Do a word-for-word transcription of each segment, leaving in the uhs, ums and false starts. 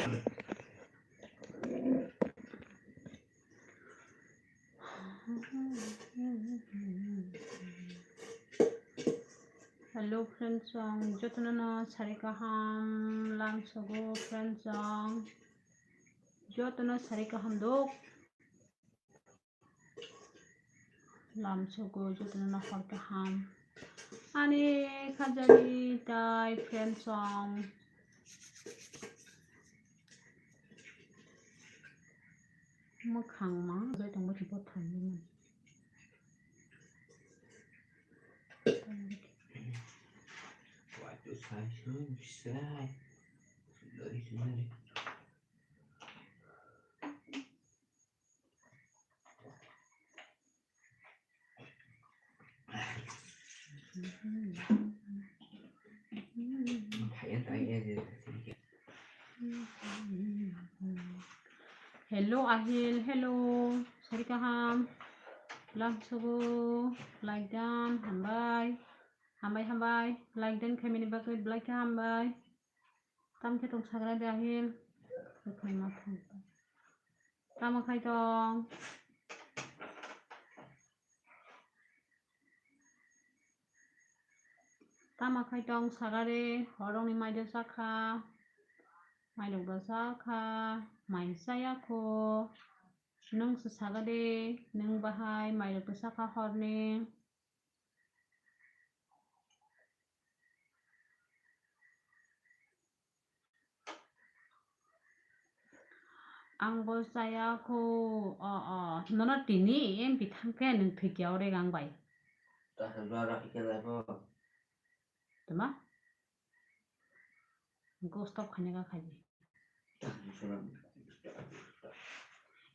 Hello friends song, jotono no sari kaham lamsogo friends song, jotono sari kaham dok. Lamsogo jotono no hor kaham. Ani khajani tai friend song. Mwkhang ma jai tongbo tongbo thanini. Hello Ahil, hello. Sari kaham. Lamsogo, like dan, hambai. Hambai, hambai. Like dan khaimani bagwi belai khe hambai. Tamo khe tong sagra de Ahil? Tamo khai tong? Tamo khai tong sagra de? Horongni mai do chakha. Mai rok do chakha. Mai chaya kho. Nwng se sagra de? Nwng bahai mai rok do chakha horni. Ang bo chaya kho, o, o, nono tini M P thang khe nwng thwi kya ore gang bai. Tama? Go stop khaina ga khaji.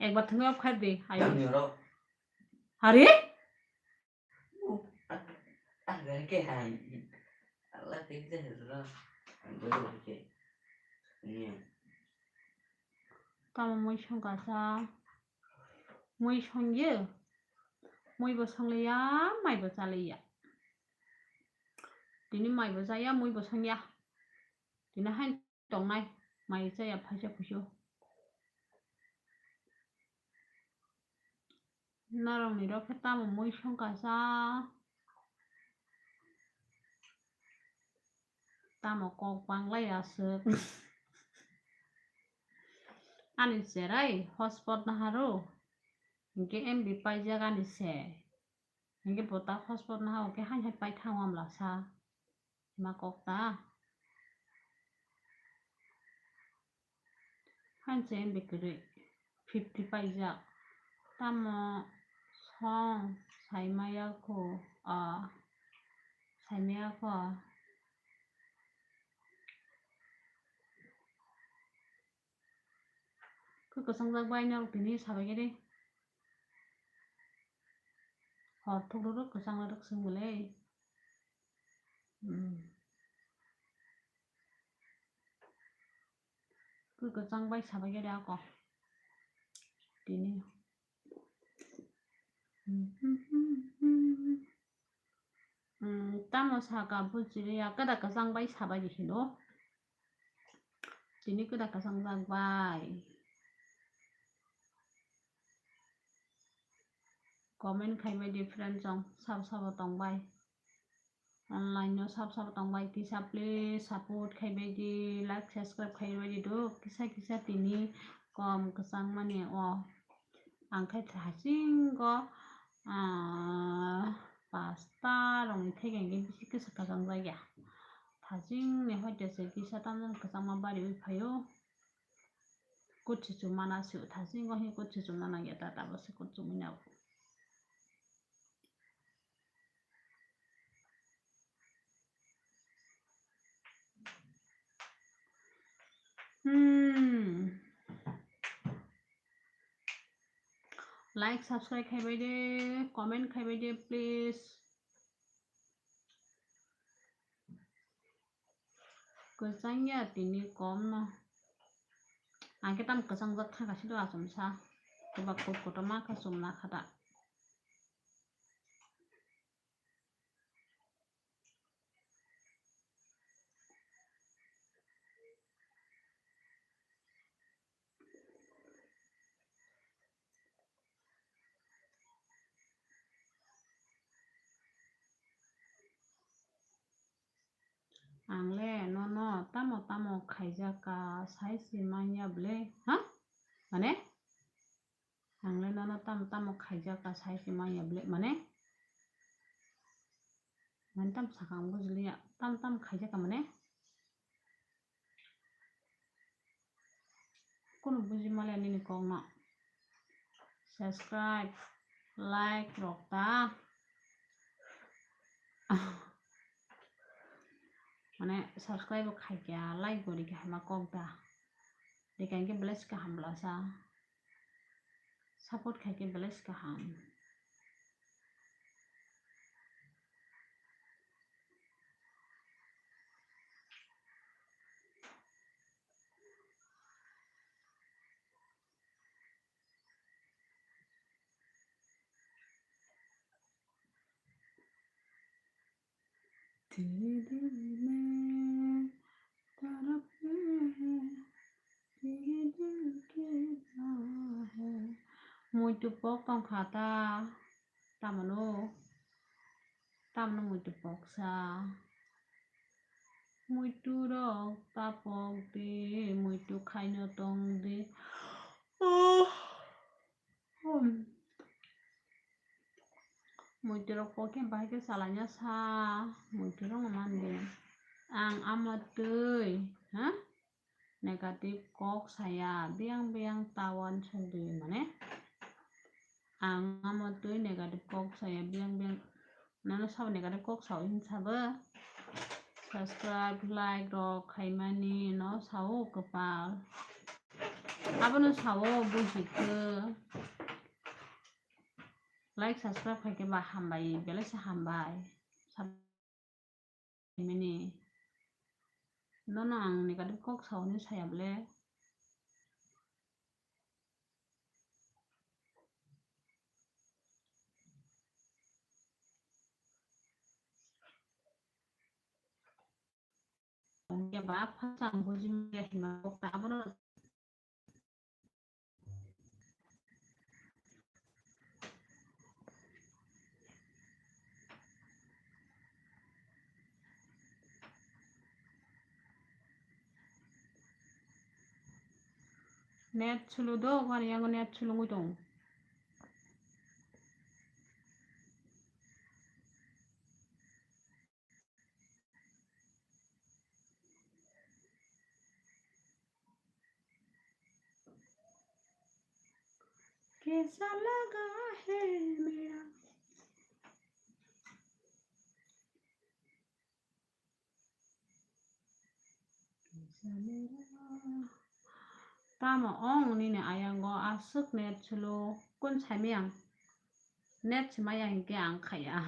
Ekbar thwngwi off khai di, ayo. Hari? Tamo mui songkha sa, mui songya, mui bo songliya, mai bo chaliya. Tini mai bo chaya, mui bo songya. Tini hain tongnai, mai chaya phaisa phuisu. Norokni rok khe tamo mui songkha sa? Tamo kok banglai aswk. Ani cherai hotspot naharo. Hinkhe M B paijak ani se. Hinkhe bo ta hotspot naha o khe hain hai pai thango amla sa. Ma kok ta. Hain se M B kwrwi fifty paijak. Tamo song saimaya kho, a, saimaya kho. Khe kwchangjak bai norok tini sabai khe de. Hor thuklukrok kwchang rok swng bwle. Hmm. Khe kwchang bai sabai khe de ako. Tini. Hmm, tamo saka bujiliya, kwda kwchang bai sabai di hino. Tini kwda kwchangjak bai. Comment khaibai di friend song, sabo sabo tongbai. Online no sabo sabo tongbai kisa, please support khaibai di, like, subscribe khaibai di do, kisa kisa tini kom kwchang mani o. Ang khe thasingo, ah, pasta rokni theke hwnkhe bisi kisa kwchang jakya. Thasingni hoite se kisa tamjani kwchangma bariwi phaio. Kutsi chumana se thasingo hi kutsi chumna nangya ta, tabo se kutsi chumui nabo. Hmm. Like, subscribe khaibai de, comment khaibai de, please. Kwchang ya tini kom no. Ang khe tam kwchangjak thangkha si do achomsa. Kebak kok kotorma khe chumna kha da. Ang le nono tamo tamo khaijak ka sai se manya bwle, ha? Mane? Ang le nono tamo tamo khaijak ka sai se manya bwle, mane? Mane tamo sakha ang bujiliya, tamo tamo khaijak ka mane? Kunu buji male nini kokno. Subscribe, like rok ta. Mane subscribe bo khai khe, like bo ri khe hama kok da. Dikha hwnkhe belai se kaham bwlasa. Support khai khe belai se kaham. तेरे दिल में तड़पे हैं, तेरे दिल की राह है। Muitu pok tong kha ta, tamano, tamano muitu pok sa. Muitu rok ta pok di, muitu khaino tong di. Oh. Hmm. Muitu rok pok khe bahai khe chalaina sa, muitu rok no man di. Ang ama twi, ha? Negative kok saya, biyang biyang ta uansuk di mane. Ang ama twi negative kok saya, biyang biyang. Nono sabo negative kok sao hin sabo. Subscribe, like rok khaimani no sao kwpal. Abono sao buji khe. Like, subscribe khai khe ba hambai, belai se hambai. Sab-, mini. Nono ang negative kok sao hinwi saya bwle. Tongya ba phasang buji maya hima kok ta abono. Net sulu do, wani yango net sulu ngui tong. कैसा लगा है मेरा। Tamo ong nini ayango aswk net sulu kun saimiyang. Net si maya hinkhe ang khaya.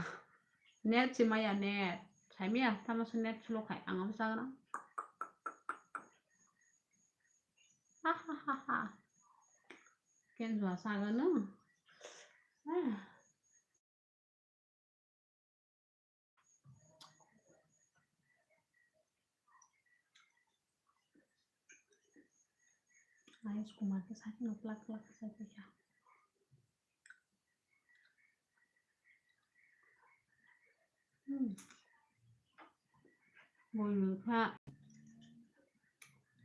Net si maya net. Saimiyang tamo se net sulu khai ang abo sagana. Ha ha ha ha. Ken jua sagano. Ah. Ayos Kumar khe sakno plak plak khe sai paikha. Hmm. Buini kha.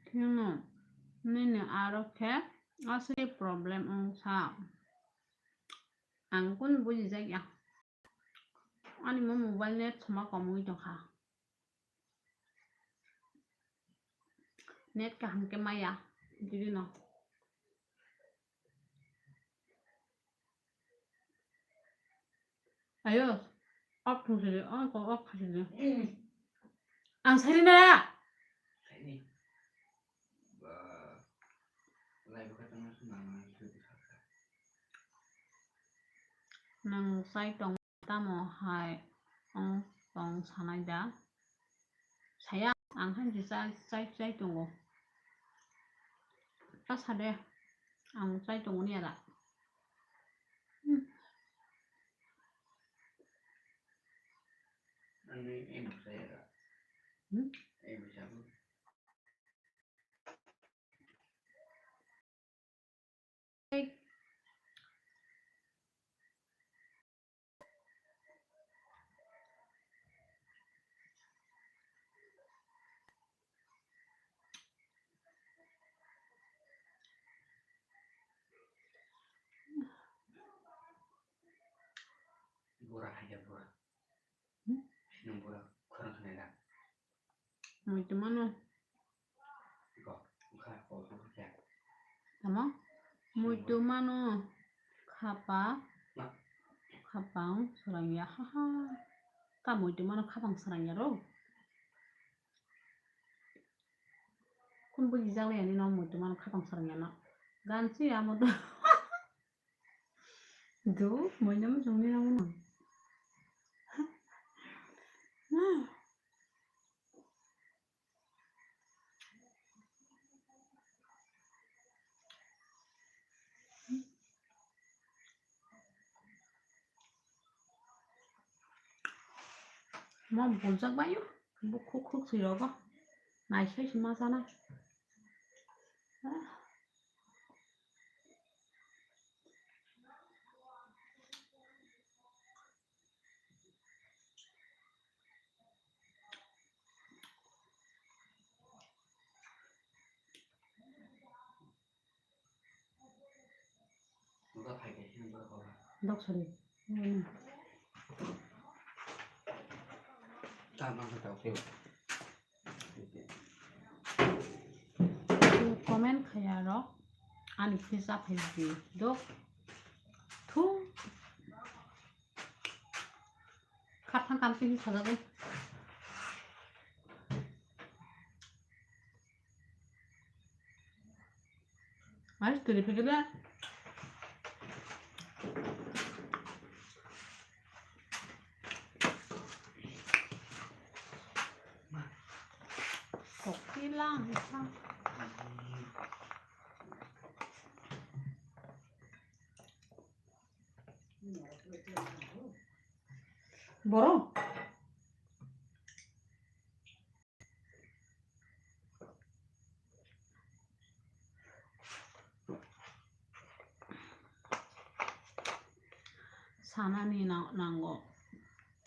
Kheno nini aro khe aswk problem wngsa. Ang kunu bujijak ya. Ani mo mobile net soma komwi tongkha. Net kaham khe maya, didi no. Ayo, off thung sidi, on ko off kha sidi. Ang sari na. Nang sai tong tamo hai ong tong sanai da? Saya, ang hai je chai, chai, chai tongo. Ta sade, ang chai tongo ni ada. Hmm. Hmm? Hmm? Muitu mano. Tamo? Muitu mano khapa. Khapang srangya, ha ha. Ta muitu mano khapang srangya ro. Kun buji jale ani no muitu mano khapang srangya no. Gansi amo to. Do, moinam jongni nang no. Mo buljak bayo, bo khuk khuk si rogo, nai sai si ma sana. Dok sari. Comment khaya rok ani pisa phai di dok. Thu. Khathang kam tini sajagwi. Mari tuli phikirla. Kokila. Borok. Sanani na-, nango.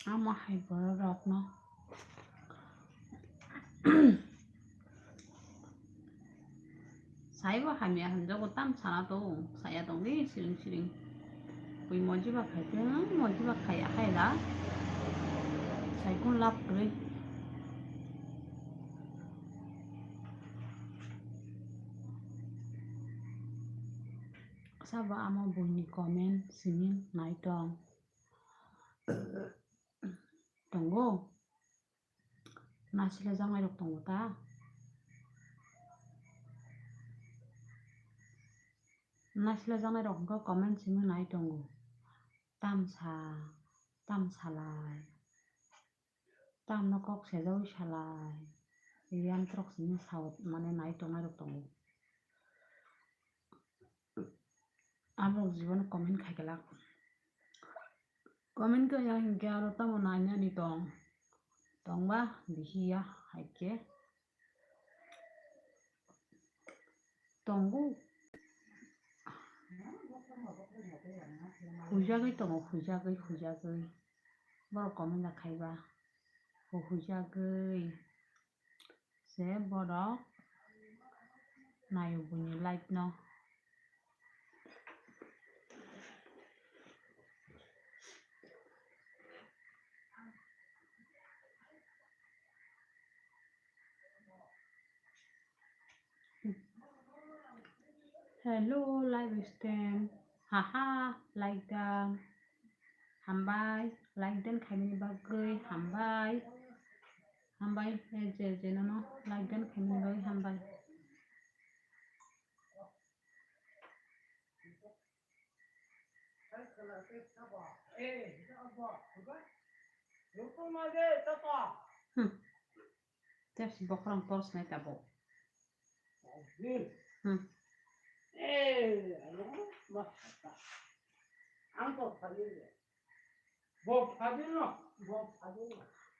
Amo hai borok rokno. Saibo hamya hinjago tam sana tong, saya tongdi siring siring. Bui mojiba khaitwng, mojiba khaiya khaila. Saikung lab kwrwi. Sabo amo buini comment simi naitong. Tongo. Naisila jangnairok tongo ta? Naisila jangnairok hwnkhe comment simi nai tongo. Tamsa, tamsalai, tamno kok sejaui salai. Yantrok simi sao mane nai tongnairok tongo. Aborok jibono comment khaikhe lak. Comment khe ya hinkhe aro tamo nainani tong. Tongba bihiya haikhe. Tongo. Huijagwi tongo, huijagwi, huijagwi. Borok comment da khaiba. Huijagwi. Se borok naio buini live no. Hello, live stream. Haha, like dan. Hambai, like dan khaimani bagwi hambai. Hambai, eh, je, je, nono like dan khaimani bagwi hambai. Hmm. Ters bokhorok tors nai tabuk. Hmm.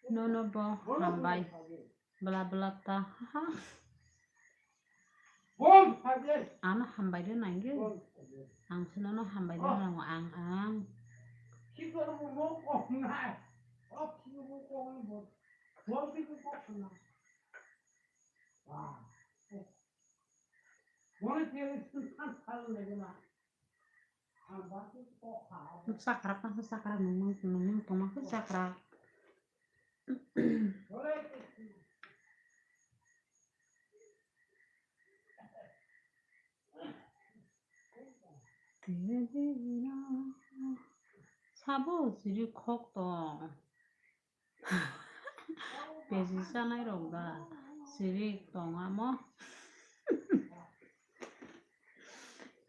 Nono bo hambai. Bla bla ta. Haha. Ano hambai de nangyo. Ang sinono hambai de nango ang ang. Chakrak na chakrak nung nung nung nung tongma khe chakrak. Sabo chiri khok tong. Pesi chanai rok da chiri tong amo.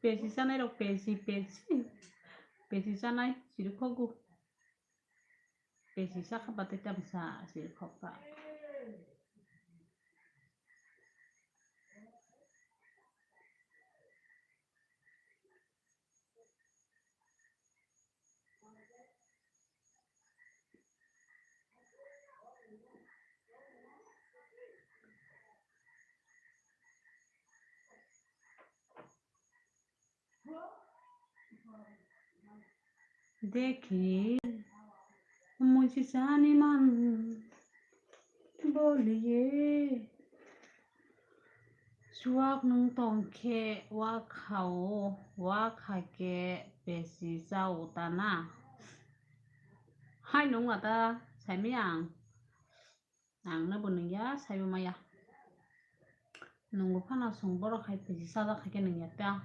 Pesi chanai rok pesi pesi pesi chanai chiri khogo. Pesi sakha bate tamsa chiri khok ta. Dekhi, muchi sani man boliye. Chuak nung tong khe wa khao, wa kha khe pesi chao ta na. Hai nung ata saimi ang. Ang no bo nung ya, saibo maya. Nungbo phano chwng borok hai pesi chajak hai khe nung ya ta.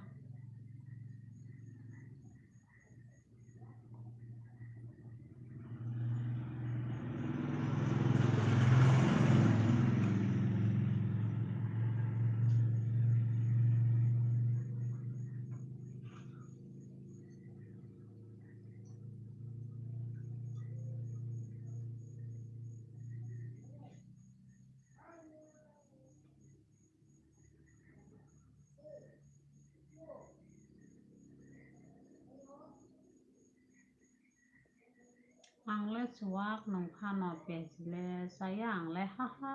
Ang le chuak nung phano pesi le chaya ang le, ha ha.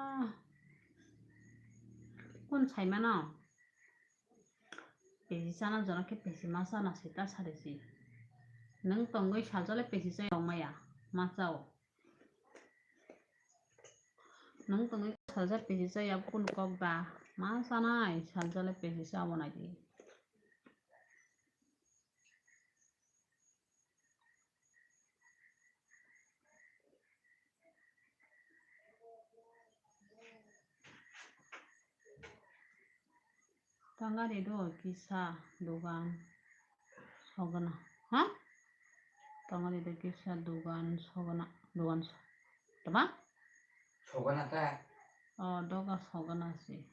Kun sai mano? Pesi chana jora khe pesi ma chana se ta sari si. Nung tongwi salsa le pesi chai rok maya, ma chao. Nung tongwi salsa pesi chaya kun kok da, ma chanai salsa le pesi chabo nai di. Tangari do kisa dogan sogana. Ha? Tangari do kisa dogan sogana. Dogan so-, tama? Sogana ta? Oh, doga sogana si.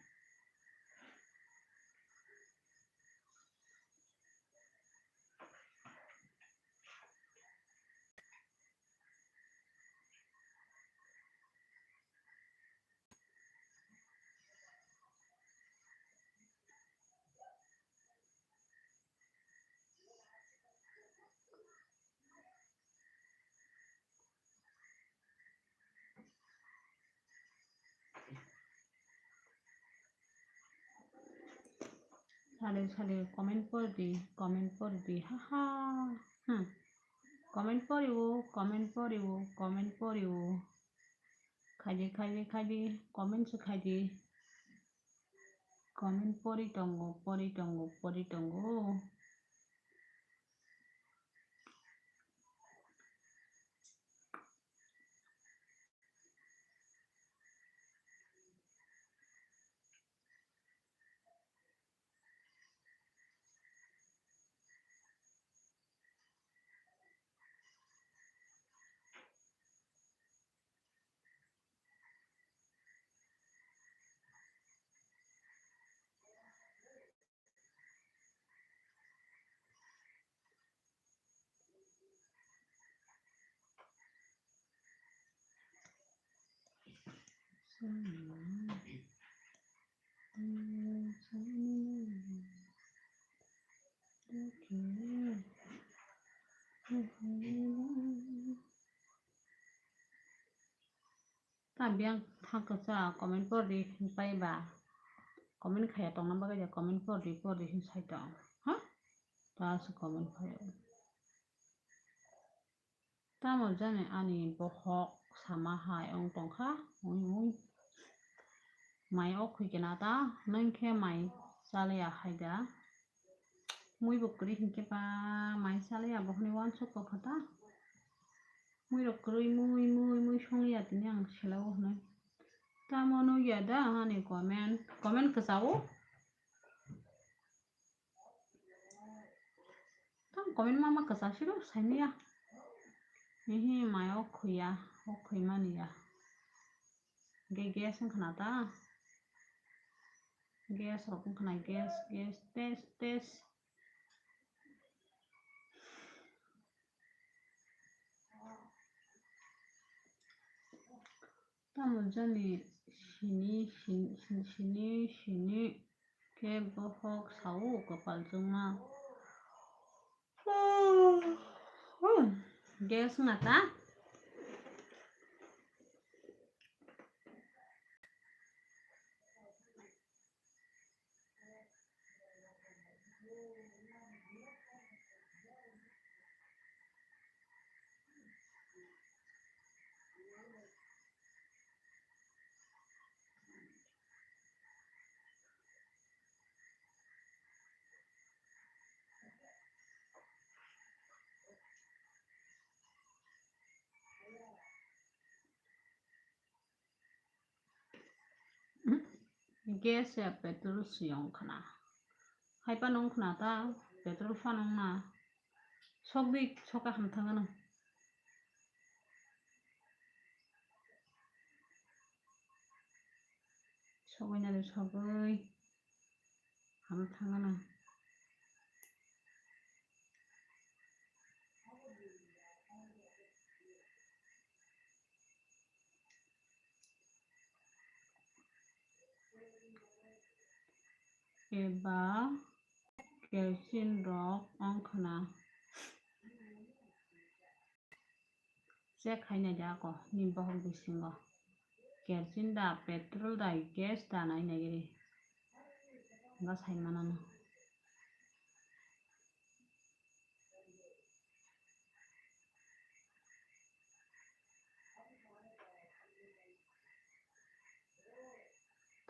Sale, sale, comment por di, comment por di, haha. Hmm. Comment pori o, comment pori o, comment pori o. Khaidi, khaidi, khaidi, comment se khaidi. Comment pori tongo, pori tongo, pori tongo. Ta biyang thang kasa comment por di hinpai ba. Comment khaya tongna bagwi ja comment por di, por di hin sai tong. Ha? Ta se comment khaya. Tamo jani ani bokhok sama hai wng tongkha, ui ui. Mai ok khui kena ta, nwng khe mai chaliya hai da. Mui bo kwrwi hinkhe ba mai chaliya bo hwnwi uansuk kok kha ta. Mui rok kwrwi mui mui mui songliya tini ang sela o hwnwi. Tamo nukya da ani comment, comment kwchao. Tamo comment ma ma kwchao siro saimanya. Hihi mai o khwiya, o khwi mani ya. Ge gas wngkha na ta? Gas rok wngkha na, gas, gas, test, test. Tamo jani sini, sini, sini, sini khe bohok sao kwpal chwngma. Gas wngna ta? Gas ya petrol siyong khna. Hai phano wng khna ta, petrol phano wng na. Sok di, sok a ham thang ano. Sogwi nani sogwi. Ham thang ano. Eba kerosene rok wng khna. Check khai nai di ako ni bohok bisingo. Kerosene da, petrol da, gas da nai nai giri. Wngkha sai manano.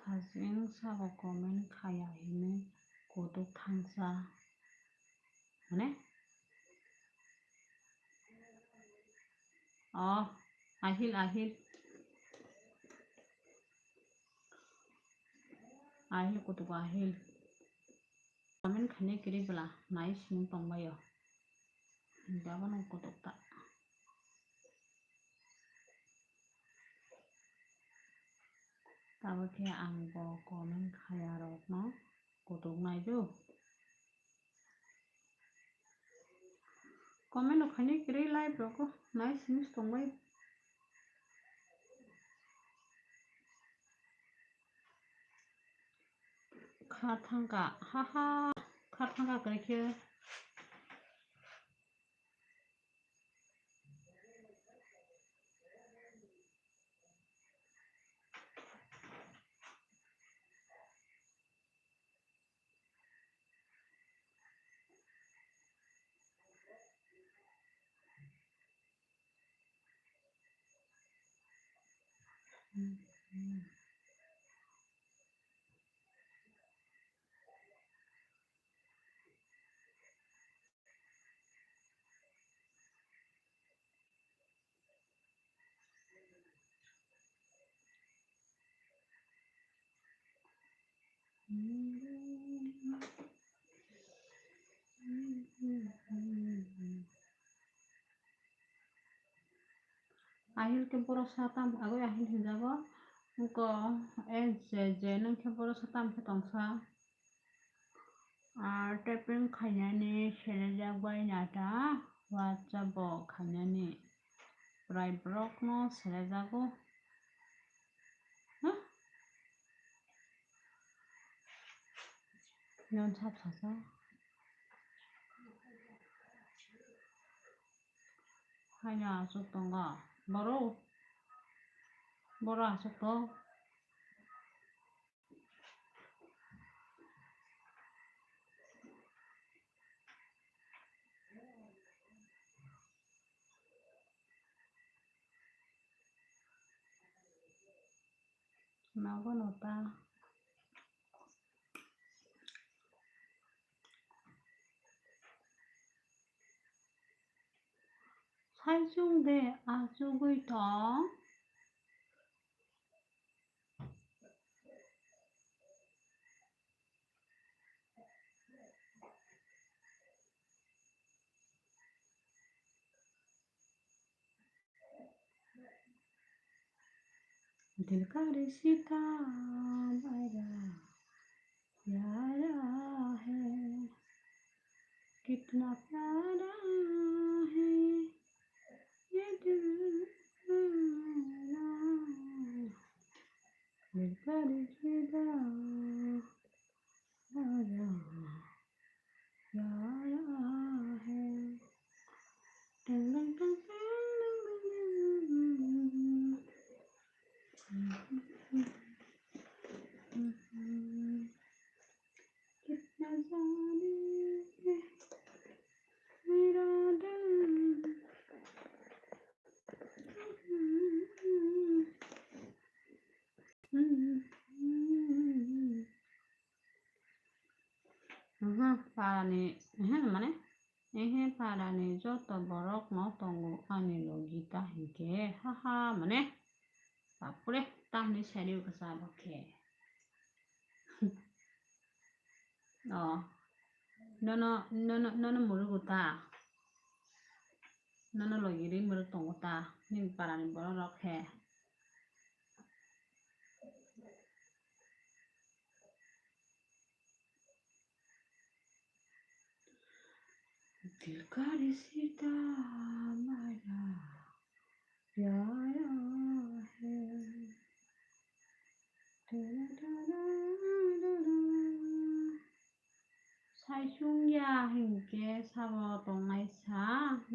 Thajeng sabo comment khaya hinwi kutuk thangsa. Mane? Oh, ahil, ahil. Ahil kutuk ahil. Comment khainai kwrwi bwla nai simi tongbaio. Hwnba bono kutuk ta. Tabukhe ang bo comment khaya rokno kutuk nai do. Comment rok khainai kwrwi live rok nai simi tongbai. Kha thangka, ha ha, kha thangka kwrwi khe. Ahil khe borok satam agoi ahil hinjago. Wngkha S J J nwng khe borok satam khe tongsa. Ah, typing khainani selejak bai nata, WhatsApp bo khainani prai borokno selejago. Huh? Non sap sasa. Haino aswk tongo. Boro. Boro aswk to. Nogo no ta. Saichung de achugwi tong. दिल का रिश्ता बड़ा प्यारा है, कितना प्यारा है ये दिल मेरा। दिल का रिश्ता बड़ा प्यारा है। कितना जाने मेरा दिल। Mhm, parani, mhm, mane, ehe, parani joto borok no tongo ani logi ta hinkhe, haha, mane, bapre, tamni sari bwsa bo khe. O, nono, nono, nono murugo ta? Nono logi ri muruk tongo ta? Nini parani borok rok khe. दिल का रिश्ता बड़ा प्यारा है। Saichung ya hinkhe sabo tongnai sa,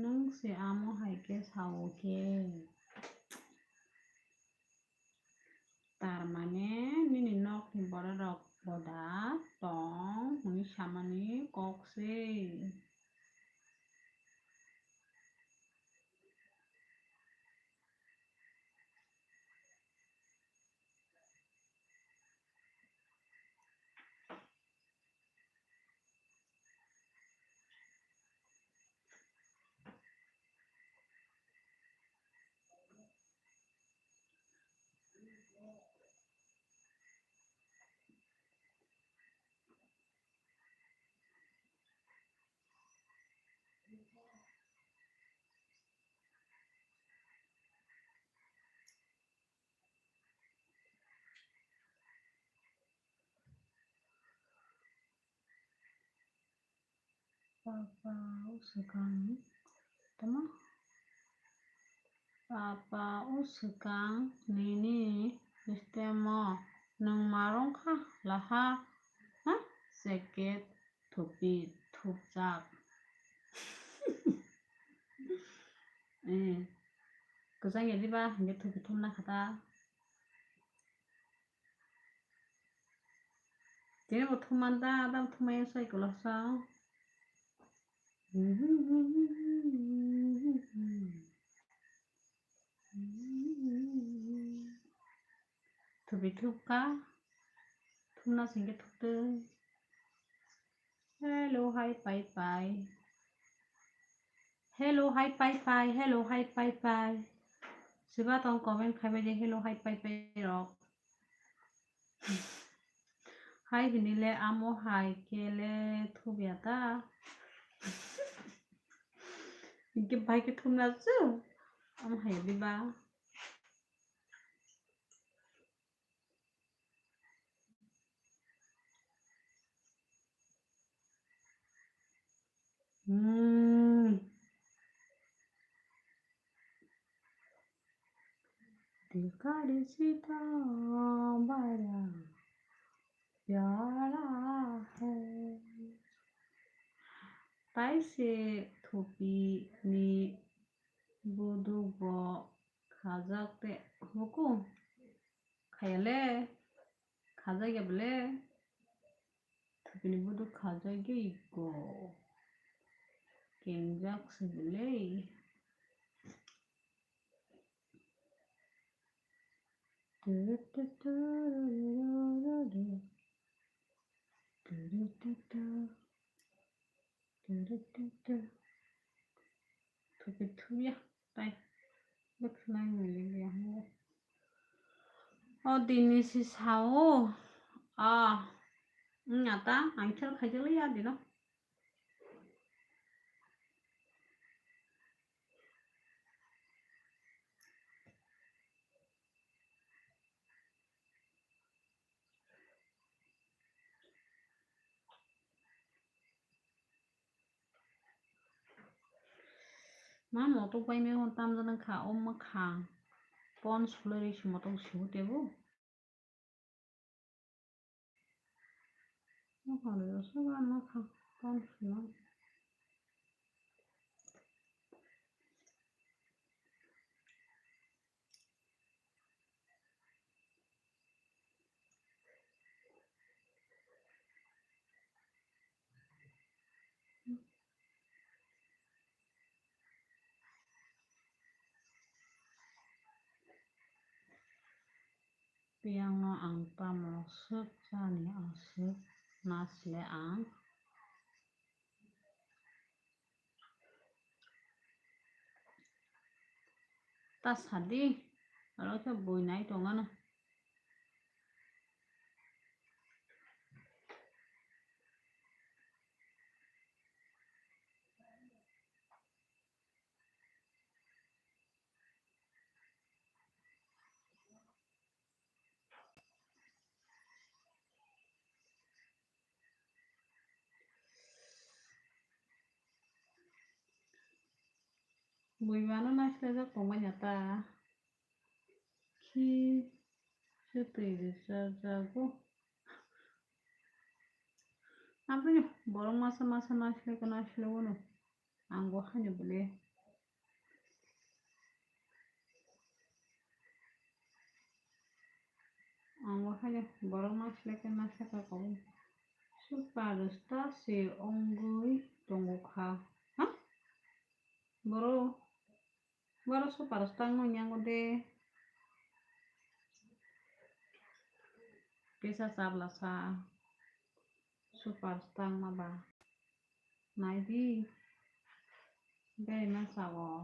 nwng se amo hai khe sao khe. Tar mane nini nokni bororok boda tong hwnwi samani kok se. Papa o swkang tamo? Papa o swkang nini system o nwng ma rwngkha laha, ha? Jacket thupi thupjak. Eh, kwchang ya diba hinkhe thupi thumna kha ta. Tini bo thumman da, da thumai sai koloksa. Thupi thupkha, thumna singkhe thuktwi. Hello, hi, pai, pai. Hello, hi, pai, pai. Hello, hi, pai, pai. Siba tong comment khai bai de, hello, hi, pai, pai rok. Hai hini le amo hai khe le thubya ta. Hinkhe bai khe thumna su. Amo hai diba. Hmm. दिल का रिश्ता बड़ा प्यारा है। Tai se thupi ni buduk bo khajak te huku khayale khajak ya bole. Thupini buduk khajagwi go. Kengjak se bwlwi. Thupi thuya. Tai bwkhlai ni liya hwnwi. O dini si sao. A. Wngya ta, ang khel khaijak liya dino. Ma motok bai mehon tamjani kha o mwkhang. Pon sulai risi motok sibu tebo. Mwkhang rwsa ba mwkhang pon suna. Biyangno ang tamo swk chani aswk nasle ang. Ta sadi, aro khe bui nai tongano. Bui mano naislajak tongmani ta. Khi se twi rwchapjago. Aboni borok masa masa naisle khe naisle wano. Ang bo haino bole. Ang bo haino borok naisle khe naisle kha koboni. Superstar se wngwi tongo kha. Ha? Borok Borok superstar no yango de. Kisa chabla sa superstar ma ba. Nai di. Beri ma sao.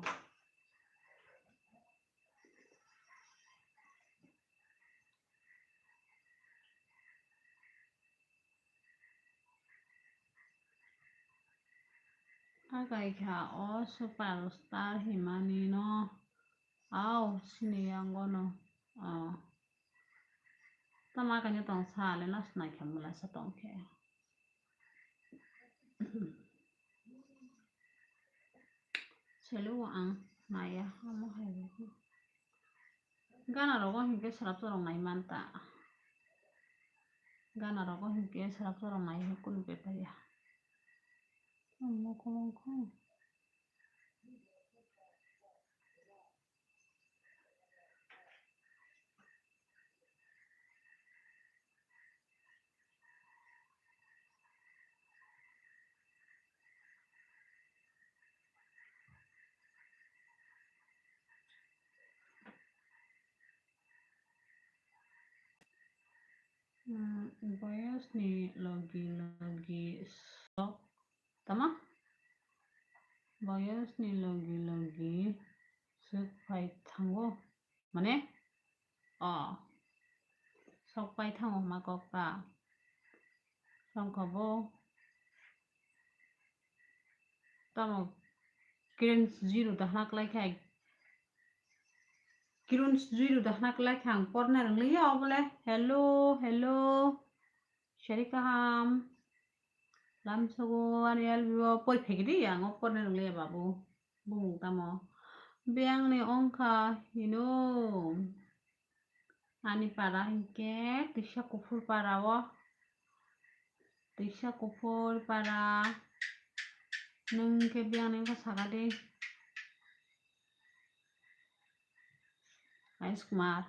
Akai kha o superstar himani no. Au, sini yango no. Oh. Tama kanya tong sa le nas nai khe mula sa tong khe. Selu ang naya amo hai. Gana rogo hinkhe sarap chorong nai manta. Gana rogo hinkhe sarap chorong nai hukun bepaya. Ang mo kolong kho. Hmm, boyosni logi logi sok tama? Boyosni logi logi swk phai thango. Mane? O. Sok phai thango hwnma kok ta. Songkha bo. Tamo kiron zero dahna klai khai. Kiron zero dahna klai khai ang porna rwng liya obole. Hello, hello. Sari kaham. Lamsogo ani L B o poi phegidi ang o porna rwng liya babu. Bumung tamo. Biyangni ongkha hino. Ani para hinkhe tisa kuphur para o. Tisa kuphur para. Nwng khe biyang nini khe saka di. Ayush Kumar.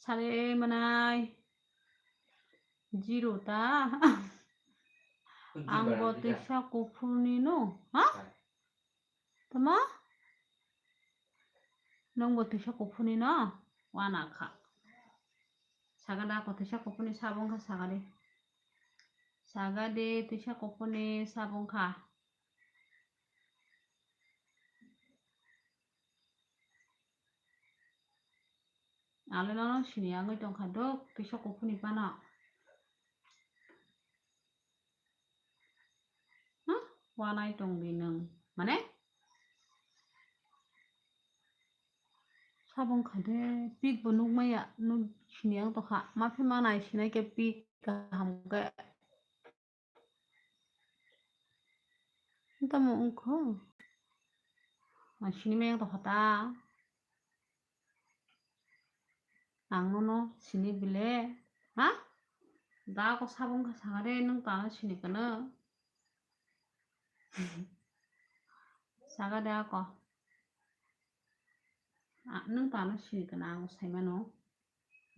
Sari manai. Zero ta. Ang bo twisa kuphurni no, ha? Tama? Nwng bo twisa kuphurni no? Wana kha. Saga da ko twisa kuphurni sabo wngkha saga de. Saga de twisa kuphurni sabo wngkha. Ale nono sini wngwi tongkha dok twisa kuphurni phano. Ha? Wanai tongdi nwng. Mane? Sabo wngkha de, pik bo nukmaya, nuk sini ang tongkha. Ma phi manai sinai khe pik kaham khe. Tamo wngkho? Ma sini maya tongkha ta. Ang nono sini bile, ha? Da ko sabo wngkha saga de, nwng tano sini kano. Saga de ako. A, nwng tano sini kano ang saimano.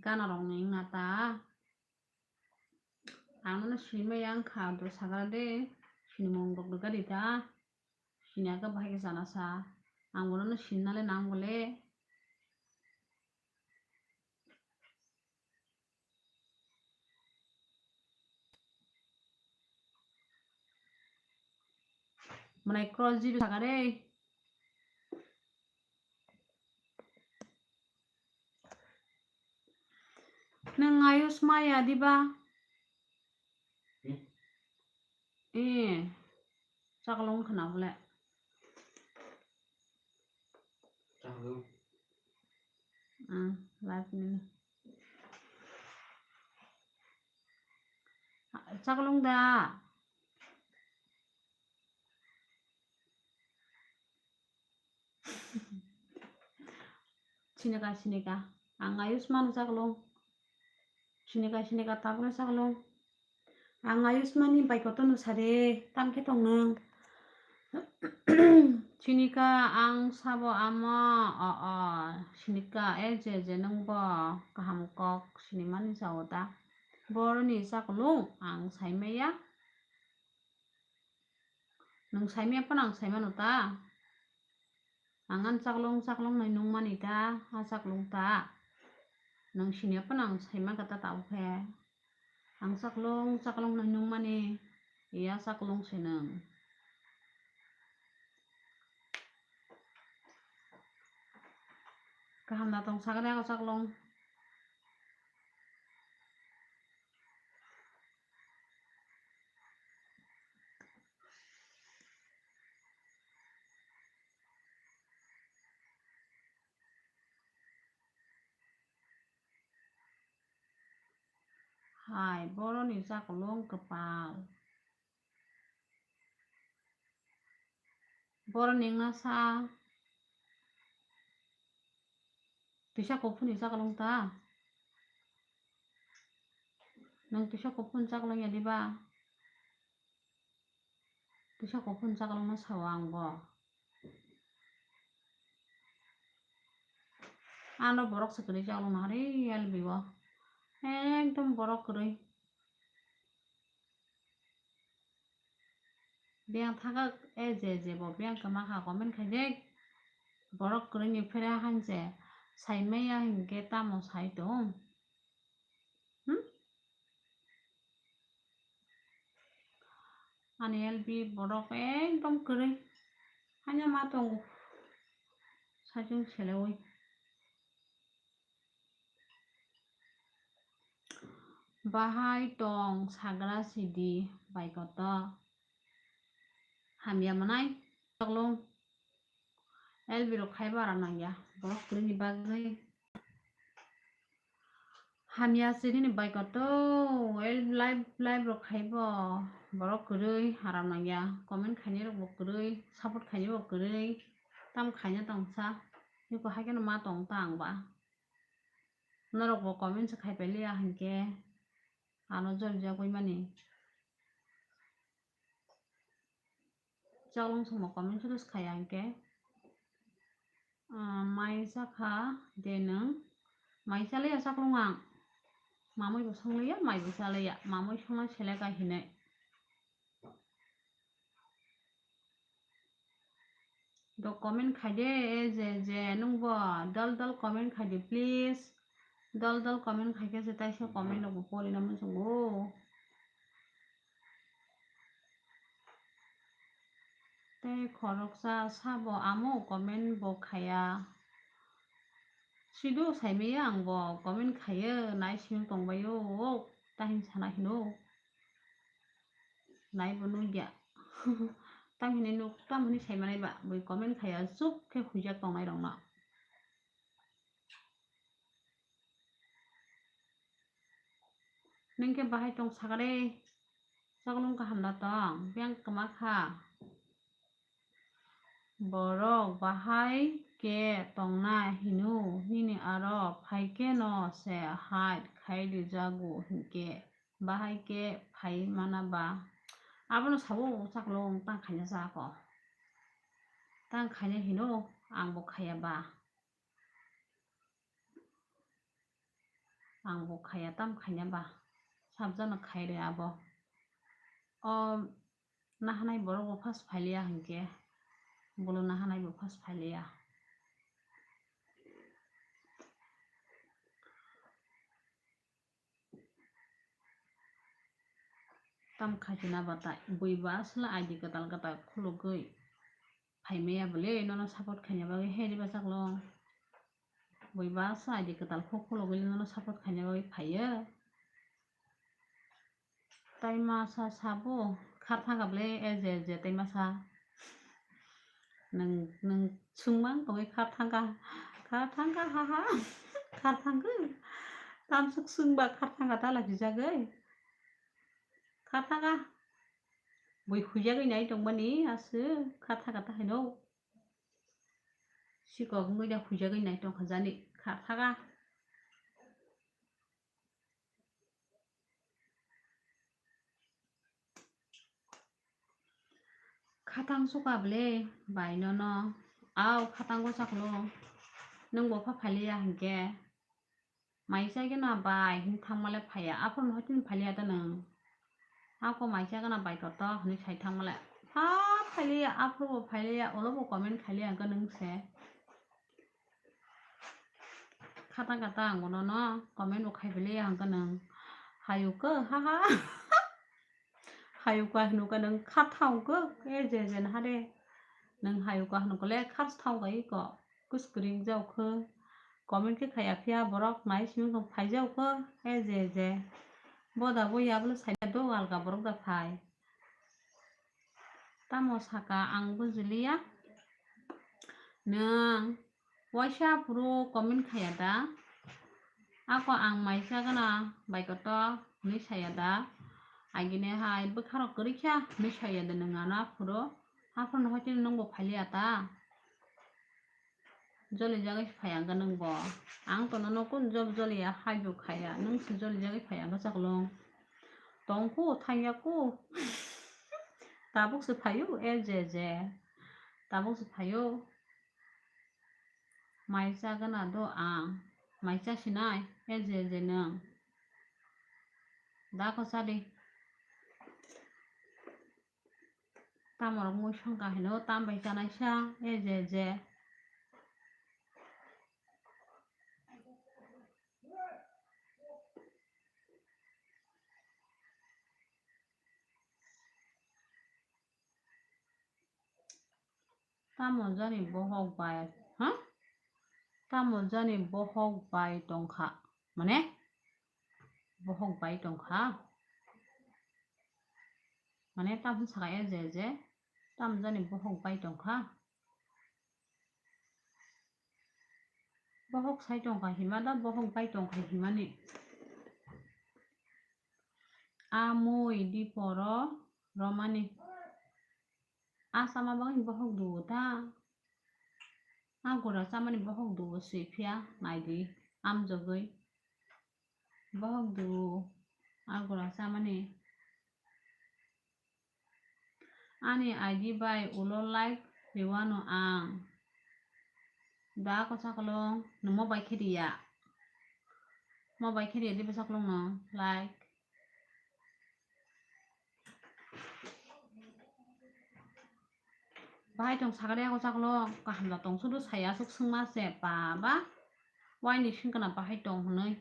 Gana rok ni wngna ta. Ang nono sini maya wngkha do saga de, sini mung rok do gari ta. Sini aga bahai khe sana sa. Ang bono no sinna le nang bole. Mwnai cross zero sakha re. Nwng ayus maya diba? Hmm? Eh, chaklong khna bole. Chaklong. Hmm, live nini. Chaklong da. Sinika, sinika. Ang ayus mano chaklong. Sinika, sinika, tabukle chaklong. Ang ayus mani bai koto no sare, tam khe tong nang. Sinika, ang sabo amo, o, o. Sinika, e je, je, nwng bo kaham kok sinimani sao ta. Boroni chaklong, ang saimaya. Nwng saimaya phano ang saimano ta. Ang ani chaklong chaklong nai nungmani ta, a chaklong ta. Nwng siniya phano ang saimaka ta tabukhe. Ang chaklong chaklong nai nungmani, ya chaklong se nwng. Kaham da tong sakha de ako chaklong. Hai, boroni chaklong kwpal. Boroni wngna sa. Twisa kuphurni chaklong ta? Nwng twisa kuphurni chaklong ya diba? Twisa kuphurni chaklongno sao ang bo. Ano borok se kwrwi chaklong nahari L B o. Ekdom borok kwrwi. Biyang thangkha, e je je bo biyang kwma kha comment khai de. Borok kwrwini phera hanse saimaya hinkhe tamo sai tong? Hmm? Ani L B borok ekdom kwrwi. Hanya ma tongo. Sajung selewi. Bahai tong sagra sidi bai koto. Hamya manai chaklong. L B rok khaiba aram nangya. Borok kwrwini bagwi. Hamya sidi ni bai koto. L B live, live rok khaibo. Borok kwrwi aram nangya. Comment khainai rok bo kwrwi. Support khainai bo kwrwi. Tam khaina tongsa. Niko haikhe no ma tong ta ang ba. Norok bo comment se khai pailiya hinkhe ano jol jagwi mani. Chaklong songbo comment se khai hinkhe. Ah, mai chakha de nwng? Mai chaliya chaklong ang. Mamui bo songliya, mai bo chaliya, mamui songnai seleka hinwi. Do comment khaide, e je je, nwng bo dol dol comment khaide, please. Dol dol comment khaikhe se taisa comment rok bo porina muchungo. Tei khoroksa sabo amo comment bo khaya. Sido saimaya ang bo comment khayo, nai simi tongbaio, o, tahim sana hino. Nai bo nugya. Tam hinwi nuk, tam hinwi saimanai ba, bui comment khaya, chuk khe huijak tongnai rokno. Nwng khe bahai tong sakare, chaklung kaham da tong, biyang kwma kha. Borok bahai khe tongna hino, nini aro phai khe no se hide khai rijago hinkhe bahai khe phai mana ba. Abono sabo chaklung tang khaina chako. Tang khaina hino ang bo khaya ba. Ang bo khaya, tam khaina ba. Sabjano khai re abo. O nahanai borok bo first phailiya hinkhe. Bolo nahanai bo first phailiya. Tam khaikhe na batai, bui ba aswla I D kwtal kwtal khulugwi phaimaya bwle, nono support khaina bagwi, he riba chaklong. Bui ba aswla I D kwtal khuk khulugwi nono support khaina bagwi phaiyo. Tai masa sabo kharthang kha bwle, e je je tai masa. Nwng, nwng swngmang tongwi kharthang kha, kharthang kha, ha ha, kharthang kha. Tamsuk swngba kharthang kha ta lachijagwi. Kharthang kha. Bui huijagwi nai tongmani aswk kharthang kha ta haino. Sikok wngwi da huijagwi nai tongkha jani kharthang kha. Khatang suka bwle bai nono. Au khatang go chaklo. Nwng bo pha phailiya hinkhe. Mai chai gana bai hin thangmale phaiya. Aphuru no hoitini phailiya ta nwng. Ako mai chai gana bai koto hinwi sai thangmale. Pha phailiya, aphuru bo phailiya, ulo bo comment khailiya hinkhe nwng se. Khatang khatang ang bono no comment bo khai phailiya hinkhe nwng. Hayuk khe, ha ha. Hayuk khe hinwi khe nwng khathang khe, e je je naha de. Nwng hayuk khe hinwi khe le khathang khe iko. Kuskring jao khe. Comment khe khaya phiya borok nai simi khe phai jao khe, e je je. Boda bo ya bwle sai do alga borok da phai. Tamo saka ang bujiliya. Nwng waisa phuru comment khaya da? Ako ang mai chagana bai koto hinwi saya da? Agini hai bwkharok kwrwi kha hinwi saya da nwng ano aphuru? Aphuru no hoiteni nwng bo phailiya ta? Joli jagwi se phai ang khe nwng bo. Ang to nono kun job joliya, haibo khaya. Nwng se joli jagwi phai ang khe chaklong. Tongkhu, thangya khu. Tabuk se phaio, e je je. Tabuk se phaio. Mai cha gana do ang. Mai cha sinai, e je je nwng. Da ko cha di. Tamorok mui songkha hino, tam bai chanaisa, e je je. Tamo jani bohok bai, ha? Tamo jani bohok bai tongkha, mane? Bohok bai tongkha. Mane tamo saka ya je je, tamo jani bohok bai tongkha. Bohok sai tongkha hima da, bohok bai tongkha himani. A mui diporo romani. A sama bagwi bohok duo ta. A gura chamani bohok duo swi phiya naidi amjogwi. Bohok duo a gura chamani. Ani I D bai ulo like riwano ang. Da ko sakolong nungmo bai khe riya. Mo bai khe riyadi bwsaklongno like. Bahai tong sakari ako chaklong, kaham da tong sudu saya aswk swngma se baba. Waini swngkana bahai tong hwnwi.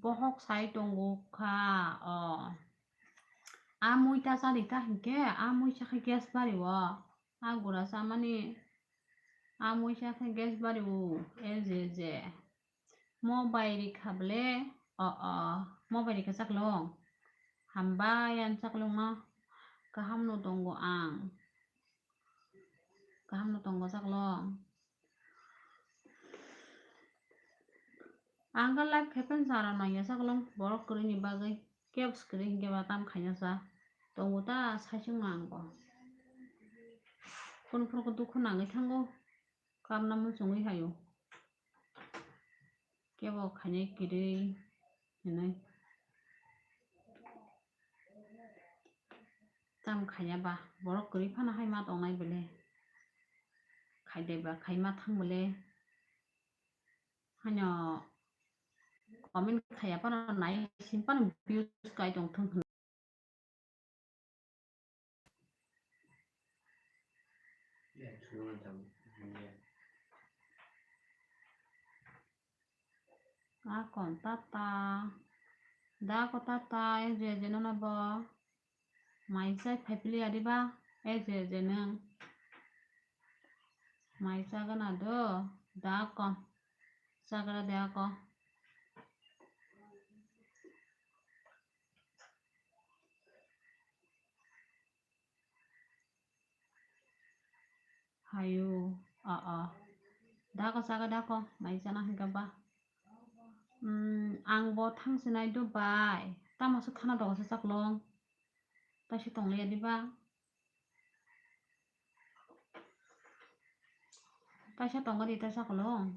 Bohok sai tongo kha o. A mui ta chadi ta hinkhe a mui chakhe gas bari o. A gura chamani a mui chakhe gas bari o. E je je. Mo bai rikha ble? O o. Mo bai rikha chaklong. Hambai ang chaklongno. Kahamno tongo ang. Kahamno tongo chaklong. Ang khe live khe pen chara nangya chaklong borok kwrwini bagwi. Kebo se kwrwi hinkhe ba tam khaina cha. Tongo ta saichung no ang bo. Kunu phuru khe dukhu nangwi thango. Kamna muchungwi haio. Kebo khainai kwrwi hinwi. Tam khaiya ba, borok kwrwi phano hai ma tongnai bele. Khaidai ba khai ma thang bele. Haino comment khaiya phano nai sim phano views kai tong thung. Akon tata. Da ko tata, e je je nono bo. Mai chai phai pili adi ba, e je je nung. Mai chagana do, da ko. Chagra de ako. Hayo, a a. Dako chaga dako, mai chana hinkha ba. Hmm, ang bo thang sinai do bai. Tamo se khana dogo se chaklong. Taisa tonglia diba? Taisa tongo di ta chaklong.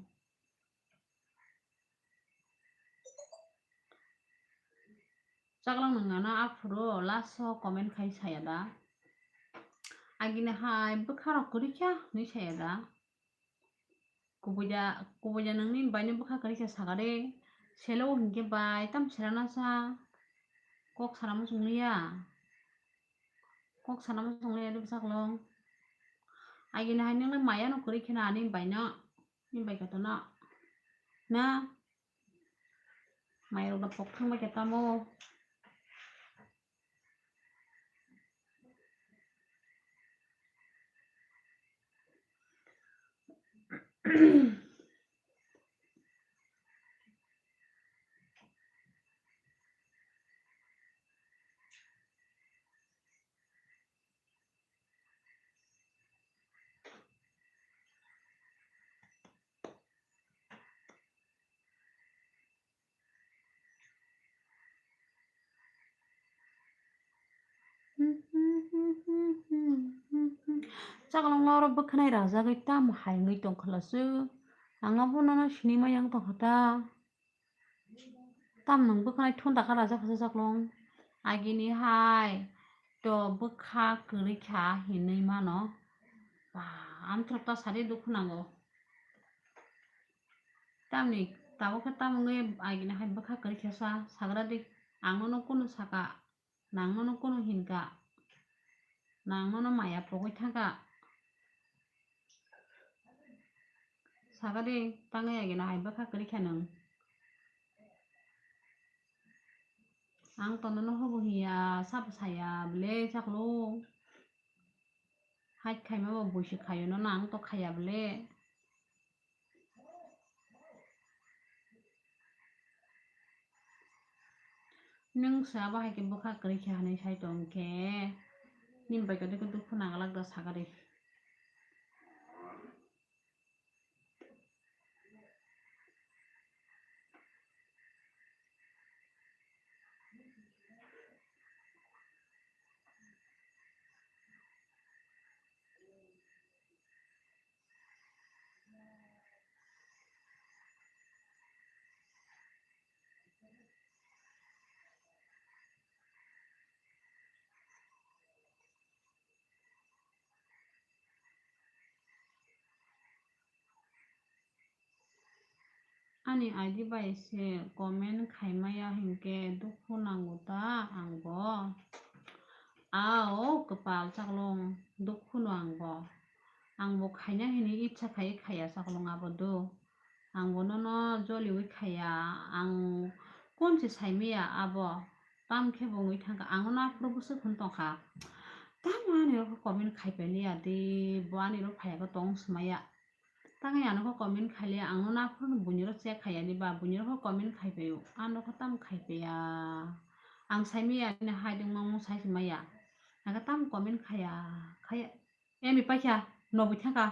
Chaklong nung nana aphuru last o comment khai saya da. Agini hai bwkha rok kwrwi kha hinwi saya da. Kubuida, kubuida nungni baino bwkha kwrwi kha saka de. Selo hinkhe bai tam serana sa. Kok sana muchung liya. Kok sana muchung liya de chaklong. Agini hai nungni maya no kwrwi kha na ani baino. Ni bai kha to na. Na. Mairok da pok thang bai khe tamo. Chaklong oro bwkhanai rajagwi tamo hai wngwi tongkha lasu. Ang abo nono sinimai yang tongkha ta. Tam nwng bwkhanai thun dakha raja khasa chaklong. Agini hai to bwkha kwrwi kha hinwi mano. Ba, amthrok ta sari dukhu nango. Tamni tabuk khe tam wngwi agini hai bwkha kwrwi kha sa, sagra di. Ang nono kunu saka, nang nono kunu hinka, nang nono maya pogwi thangka. Saka de, tangwi agina hai bwkha kwrwi kha nwng. Ang to nono hobo hiya, sabo saya bwle chaklo. Hai khaima bo buisi khayo nono, ang to khaya bwle. Nwng se abo hai khe bwkha kwrwi kha hinwi sai tong khe, nini bai khe dukhu nang glak da saka de. Ani I D bai se comment khaimaya hinkhe dukhu nango ta angbo. Ao kwpal chaklong dukhu no angbo. Angbo khaina hini icha khai khaiya chaklong abo do. Angbo nono joliwi khaiya. Ang kunse saimaya abo. Tam khe bo wngwi thangkha. Ang nono aphuru bwswk hwn tongkha. Tamo ani rok comment khaipai liya di. Bo ani rok phaiya khe tong swmaya. Tangwi ano khe comment khailiya, ang nono aphuru buini rok check khaiya ni ba, buini rok khe comment khaipaio, ano khe tamo khaipaiya. Ang saimaya, nini hai dengma mung sai se maya. Ang khe tamo comment khaiya, khaiya. Emi paikha, nobwi thangkha.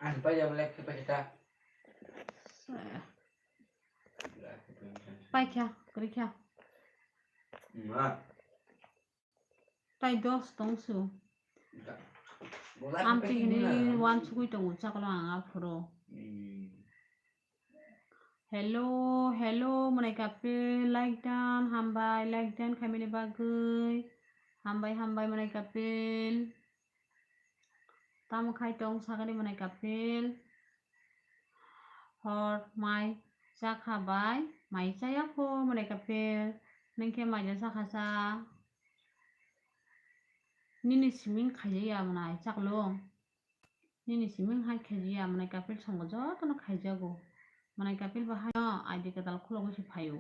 Ang paikha, black khe paikha ta. Paikha, kwrwikha. Ma. Tai dos tong su. Amtwi hini wansugwi tongo chaklo ang aphuru. Hello, hello, mwnai kapil, like dan, hambai, like dan khaimani bagwi. Hambai, hambai, mwnai kapil. Tamo khai tong sakani mwnai kapil. Hor mai chakha bai mai chaya kho mwnai kapil. Nwng khe mai da chakha sa. Nini siming khaijaya mwnai chaklo. Nini siming hai khaijaya mwnai kapil songo jotono khaijago. Mwnai kapil bo haino I D kwtal khulogwi se phaio.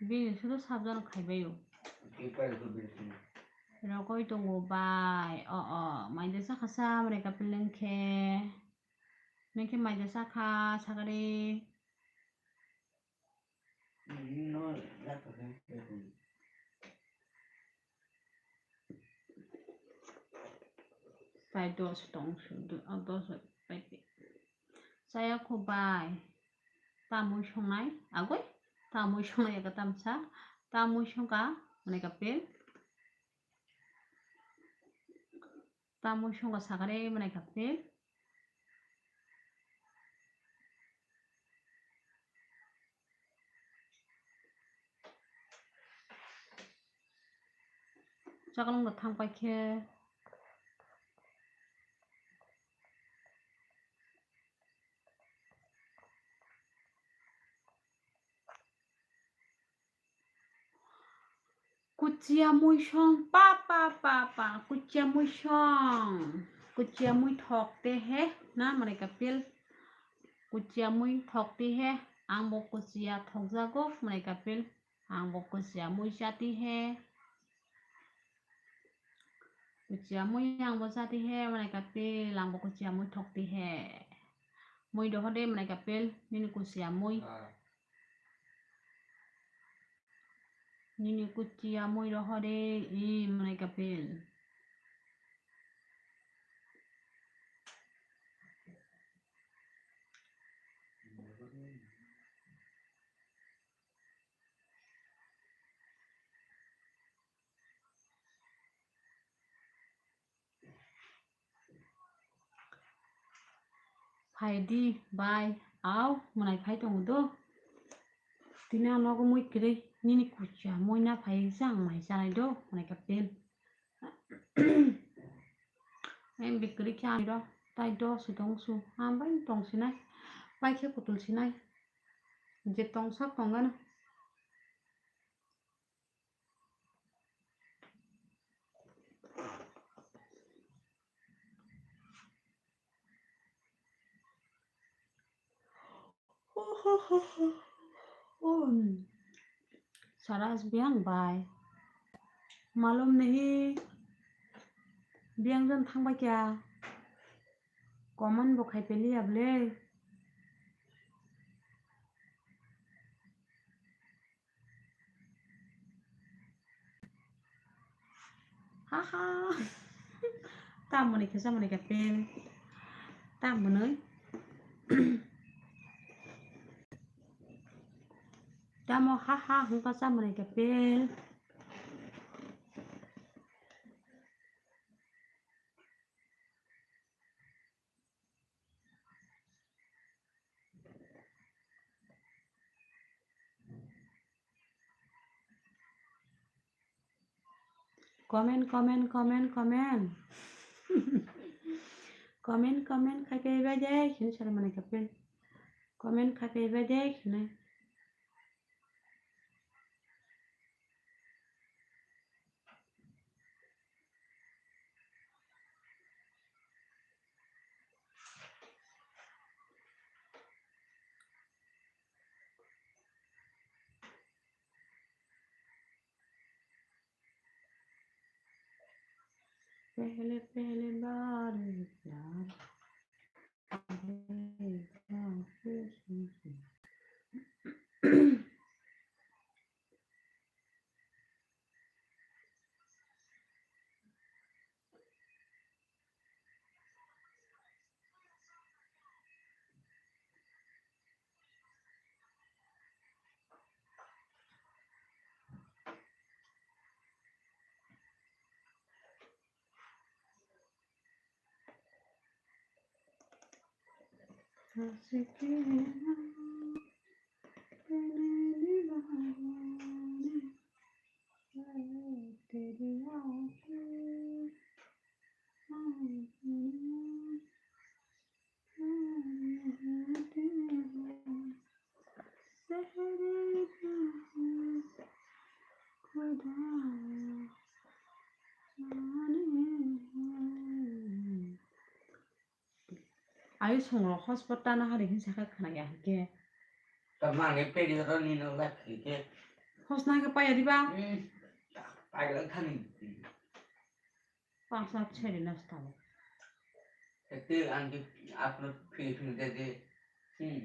Bini sudo sabjano khaibaio. Rogwi tongo bai. O, o, mai da chakha sa mwnai kapil nwng khe. Nwng khe mai da chakha sagari. Tai dos tong su, do-, o dos bai te. Chaya kho bai. Tamui songnai, agoi. Tamui songnai eka tamsa. Tamui songka, mwnai kapil. Tamui songka sakare mwnai kapil. Chaklong da thang pai khe. Kuchia muisong, pa, pa, pa, pa, kuchia muisong. Kuchia mui thok te he, na, mwnai kapil. Kuchia mui thok te he, ang bo kuchia thokjago, mwnai kapil. Ang bo kuchia mui chati he. Kuchia mui ang bo chati he, mwnai kapil, ang bo kuchia mui thokti he. Mui dohode, mwnai kapil, nini kuchia mui. Ah. Nini kuchia mui dohode, i, mwnai kapil. Phaidi bai, au, mwnai phai tongo do. Tini ang nogo mui kwrwi, nini kuchia mui na phai jang mai chanai do, mwnai kapil. Em bikri khe ani ro tai do si tong su, ang bai tong sinai, pai khe kutul sinai, je tong sak tong gana. Saras biyang bai. Malum nahi biyang jan thang bai kya. Comment bo khai peli ya ble. Haha. Tamoni khe samoni khe pel. Tamoni. Tamo haha hwnkha samoni khe pel. Comment, comment, comment, comment. Comment, comment khai phai bai de, sini sari mani kapel. Comment kha khe bai de khna. पहले पहले बार प्यार। Ayu songrok hotspot tana hari hinsa khe khna ya hinkhe. Tamani pedi ro ni no lak hinkhe. Hosna khe paya diba? Hmm. Paya thani. Pangsa cheri nasta. Ete ang ki upload phiri phiri de de. Hmm.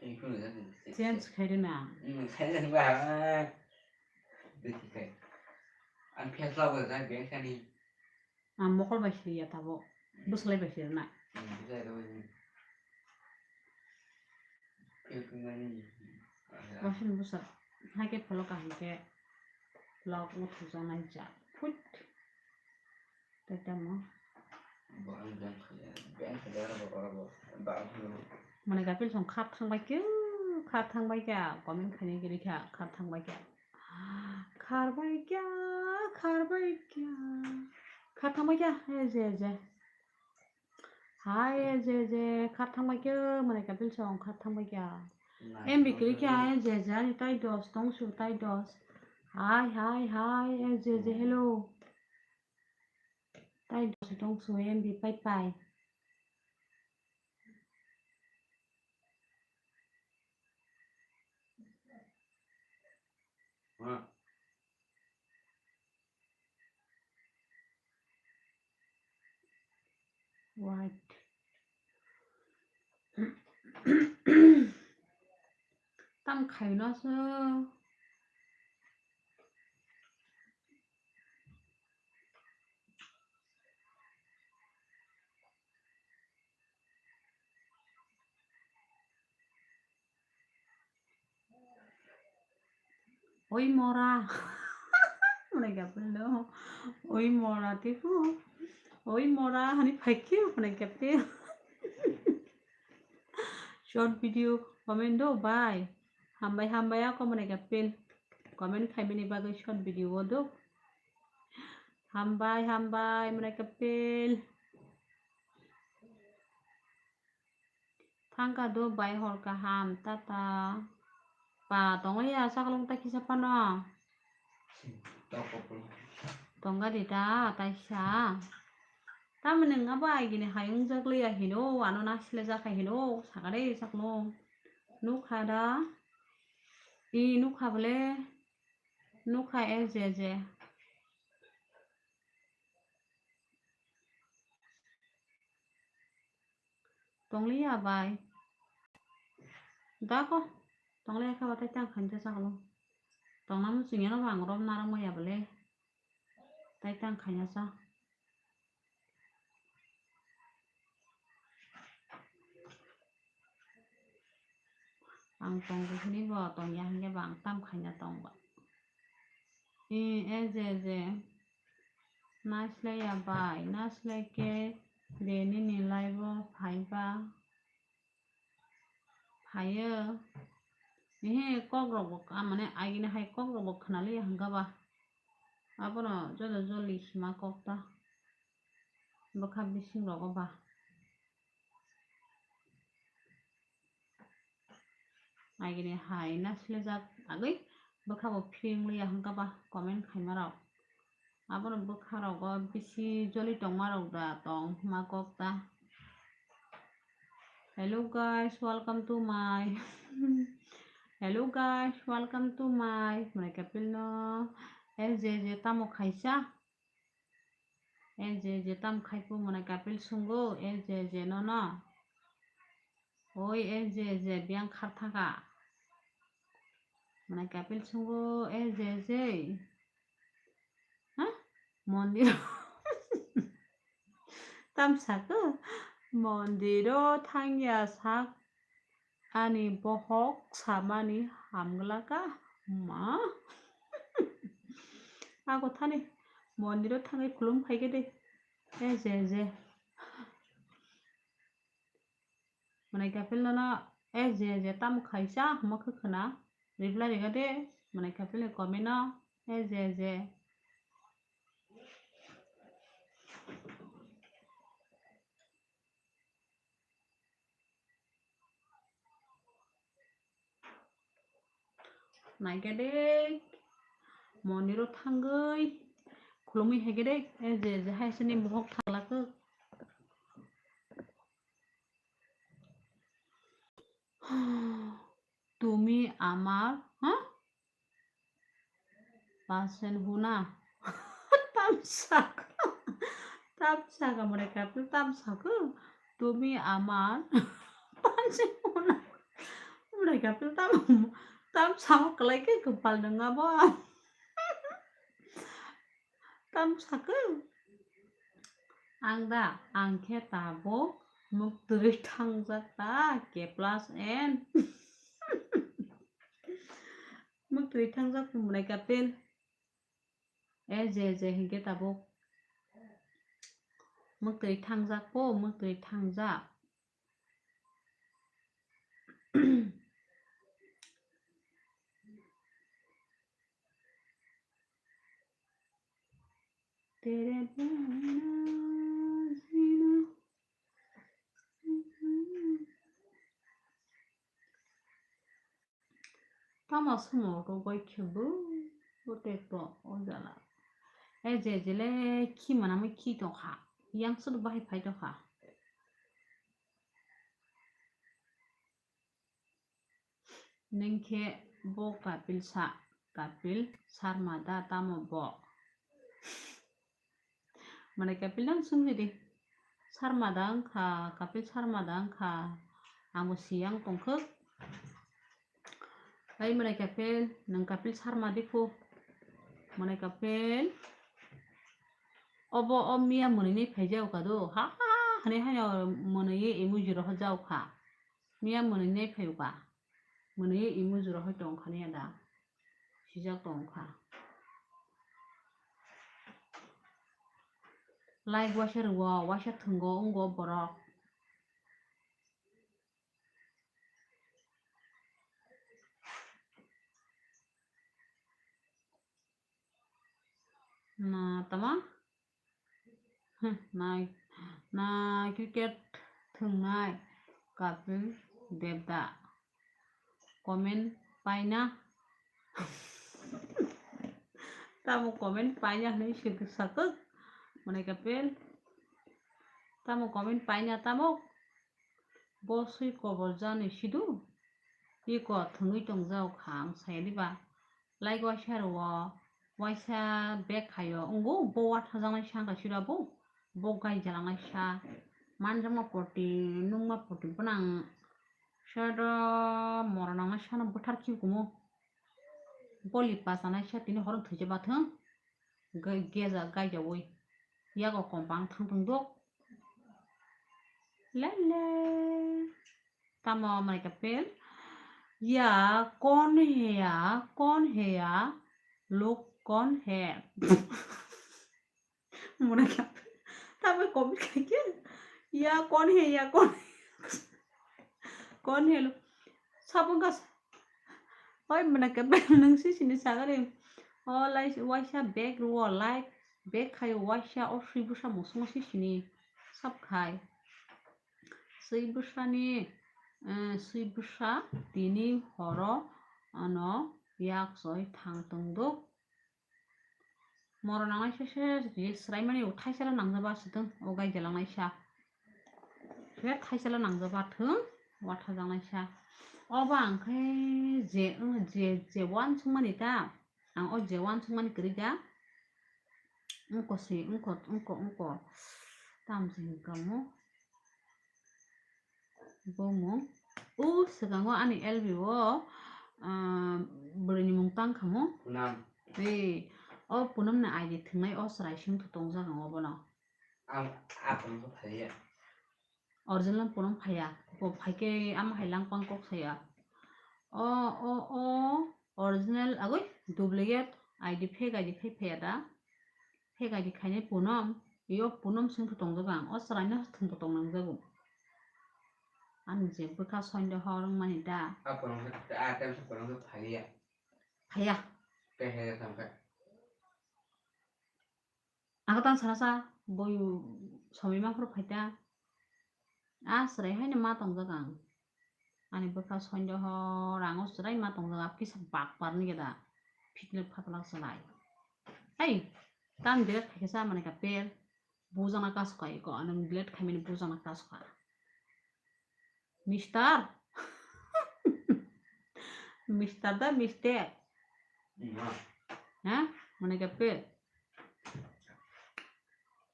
Phiri phiri de de. Change khai de na. Hmm, change ba. Bisi khai. Ang Facebook da beng kani. Ang mokol bai siri ya tabo. Bwslai bai siri na. Hmm, bwslai da bai. Wasin busa. Haikhe pholo kaham khe vlog no thujaknai ja. Phut. Tei tamo. Mane gapil song khar thangbai khe, khar thangbai khe, comment khaini giri kha, khar thangbai khe. Khar bai khe, khar bai khe. Khar thangbai khe, he je je. Hai, je, je, khar thangbai khe, mane kapil song khar thangbai khe. M B kiri khe, hai, je, je, ani tai dos, tong su tai dos. Hai, hai, hai, eh, je, je, hello. Tai dos tong su, M B pai pai. White. Tam khaino se. Oi mora. Mane gapil no. Oi mora tipu. Oi mora hani phaikhe mane gapil. Short video comment do bai. Hambai hambai ako mane gapil. Comment khaimani bagwi short video o do. Hambai hambai mane gapil. Thangka do bai hor kaham tata. Ba tongwi ya saklong ta kisa pano. Tongga di ta taisa. Tamni nwng abo agini hai wngjakliya hino ano nasilejak hai hino sakare saklong. Nukha da. I nukha bole. Nukha S J J. Tongliya bai. Dako. Tongliya khe batai tang khainsa sakalo. Tongna muchungya no bang rom narang maya bole. Tai tang khainsa. Ang tong bwswni bo tongya hinkhe bo ang tam khaina tong ba. I, e je je. Naisle ya bai, naisle khe de nini live o phai ba. Phaio. Ehe, kok rok bo, ah, mane agini hai kok rok bo khna liya hwnkha ba. Abono joto joli hima kok ta. Bwkha bising rogo ba. Agini hai na sle jak agwi bwkha bo phring liya hwnkha ba comment khaima rok. Abono bwkha rogo bisi joli tongma rok da tong ma kok ta. Hello guys, welcome to my hello guys, welcome to my mwnai kapil no S J J tamo khaisa. S J J tam khai po mwnai kapil sungo S J J no no. Oi S J J biyang khar thaka. Mwnai kapil sungo S J J. Ha? Mondir. Tam saka. Mondiro thangya sak. Ani bohok samani hamglaka ma. Ako thani mondiro thangwi khulum phaikhe de. S J J. Mwnai kapil nono S J J tam khaisa hamo khe khwna. Reply rega de. Mwnai kapil ni comment no S J J. Naikhe de, moniro thangwi khulumwi haikhe de, S J J hai sini mohok thalakhe. Tumi amar, ha? Pasen huna. Tamsak. Tamsak amore kapil tamsak. Tumi amar. Pasen huna. Amore kapil tam. Tamsak kalai ke kepal dengabo. Tamsak. Ang da, ang khe tabuk muktwi thangjak ta, K plus N. Muktwi thangjak mwnai kapil. S J J hinkhe tabuk. Muktwi thangjak po, muktwi thangjak. Tere bana jina. Tamo somo rogoi khe bo, bo tei to o jala. S J J le khi manamwi khi tongkha, yang sudu bahai phai tongkha. Nwng khe bo kapil sa, kapil sarma da tamo bo? Mane kapil nang sungwi di. Sarma da wngkha, kapil sarma da wngkha. Ang bo siyang tongkhe. Ai mane kapil, nwng kapil sarma di phu. Mane kapil. Obo o miya mwnwi nai phai jao ka do. Ha ha hani hani mwnwi emoji rohor jao kha. Miya mwnwi nai phai ka. Mwnwi emoji rohor tong kha niya da. Sijak tong kha. Like waisa rwo, waisa thwngo wngo borok. Na tama? Hm, nai, na cricket thwngnai Kapil Debda. Comment paina. Tamo comment paina hwnwi swk-, sakuk. Mane Kapil. Tamo comment paina tamo. Bo swi kobor jani sidu. Iko thwngwi tongjao kha ang saya diba. Like waisa rwo, waisa bag khaio. Wngo bo wathajaknai sangka sira bo. Bo gai jalangnai sa. Manjakma poti, nungma poti bo nang. Sado moro nangnai sano bwthar khibi kumo. Boli pasanai sa tini horo thwija bathwng. Ge-, geja gaijaui. Yago kompang thang thang dok. Lele. Tamo mane Kapil. Ya kon he ya, kon he ya, lok kon he. Mane Kapil. Tamo comment khai khe. Ya kon he ya, kon he. Kon he lo. Sabon gas. Oi mane Kapil nung si sini sagari. O lai waisa bag ruo like. Bag khai waisa o sui busa musung si sini. Sab khai. Sui busani eh, swi bwsa tini horo ano yak soi thang tongduk. Moro nangnai se se je swraimani o thaisala nangjaba swtwng o gai jelangnai sa. Se thaisala nangjaba thwng wathajaknai sa. Obo ang khe je, je, je uansukmani ta. Ang o je uansukmani kwrwi da. Wngko se, wngko, wngko, wngko. Tamo se hwnka mo. Bumung. O swkango ani L B o, ah, bwrwini mung tang kha mo. Punam. Ei, o Punam ni I D thwngnai o chwrai sing tongjak ang obono. Ang a Punam khe phaiya. Original Punam phaiya. Bo phaikhe ama hai langpang kok saya. O, o, o, original agoi duplicate I D, fake I D khai phaiya da. Fake I D khainai Punam, iyo Punam sing tongjak ang. O chwraino thwng tong nangjago. Ani je bwkha soindo hor wngmani da. A Punam khe, a tem se Punam khe phaiya. Phaiya. Tei hai thang khe. Ang tang sana sa, boi somoi ma phuru phaita. A chwrai haino ma tongjak ang. Ani bwkha soindo hor, ang o chwrai ma tongjak, a kisa bak parni geda. Phikle phatlak chwrai. Ei, tam delete khaikhe sa mane ka pel. Bujana kasu kai ko, ano delete khaimani bujana kasu ka. Mister? Mister da mister? Ima. Ha? Mane ka pel?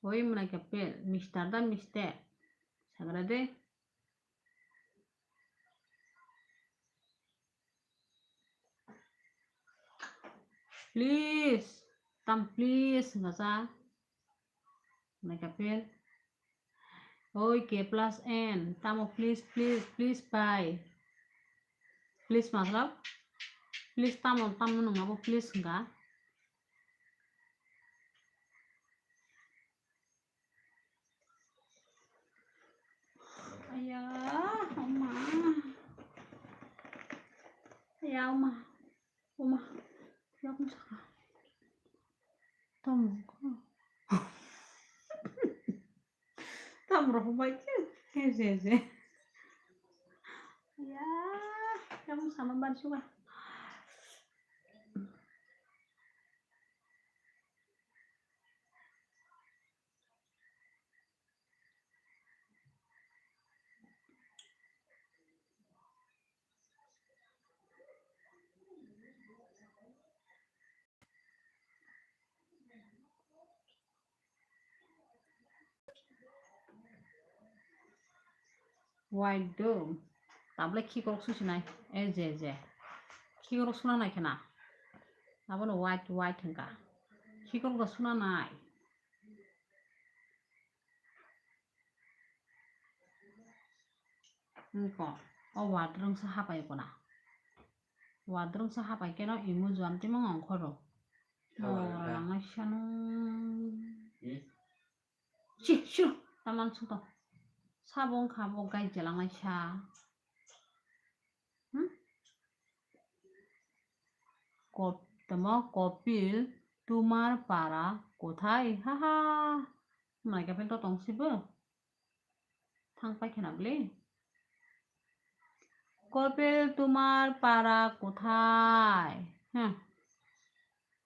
Oi, mane ka pel? Mister da mister? Sagra de. Please, tam please hwnka sa. Mane ka pel? Oi, K plus N, tamo please, please, please pai. Please matlab? Please tamo, tamo nung abo please hwnka? Aya, oma. Aya, oma. Oma. Yak masa ka. Tamo ka. Tamo roh bai ke. He, he, he. Aya, yak masa ma ban suka. Wai do. Tabole khikrok susinai. E je je. Khikrok suna nai khena. Abono white white hwnka. Khikrok da suna nai. Niko. O wadrwng sa hapai kona. Wadrwng sa hapai keno imu juam timo ngong khoro. Sawa nang kha. Ora nang sanu. Hmm? Chi, shu, taman suto. Sabo wngkha bo gai jelangnai sa. Hmm? Kop-, tamo Kopil, tumar para kothai? Ha ha. Mane Kopil to tong sibo. Thang pai khena bwle. Kopil, tumar para kothai? Hmm.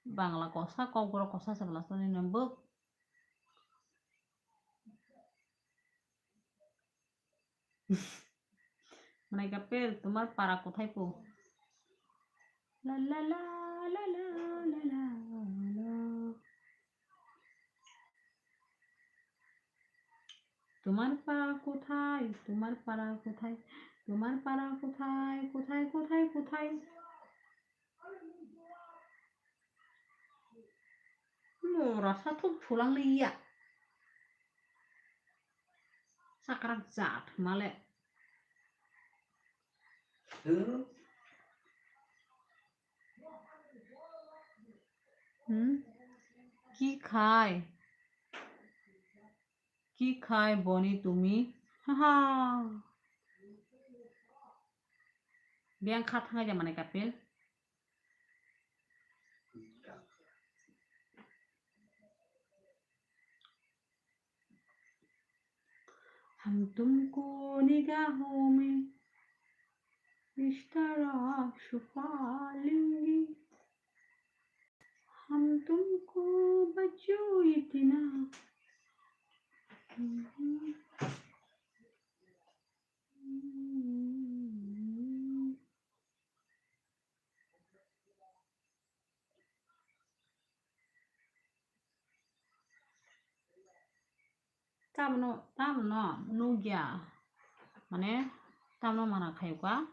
Bangla kosa, kokborok kosa se bwla sani nang bwk. Mane Kopil, tumar para kothai po? La la la, la la la la la. Tumar para kothai, tumar para kothai, tumar para kothai, kothai, kothai, kothai? Mora sathuk phulang liya. Sakrak jat male. Hmm? Ki khai? Ki khai boni tumi? Haha. Biyang kha thangai de mane Kopil. Ham tumko nigaho mein, Nishtara Shupalinggi, hum tumko bacho itina. Tamno, tamno nugya. Mane, tamno mana khayuka.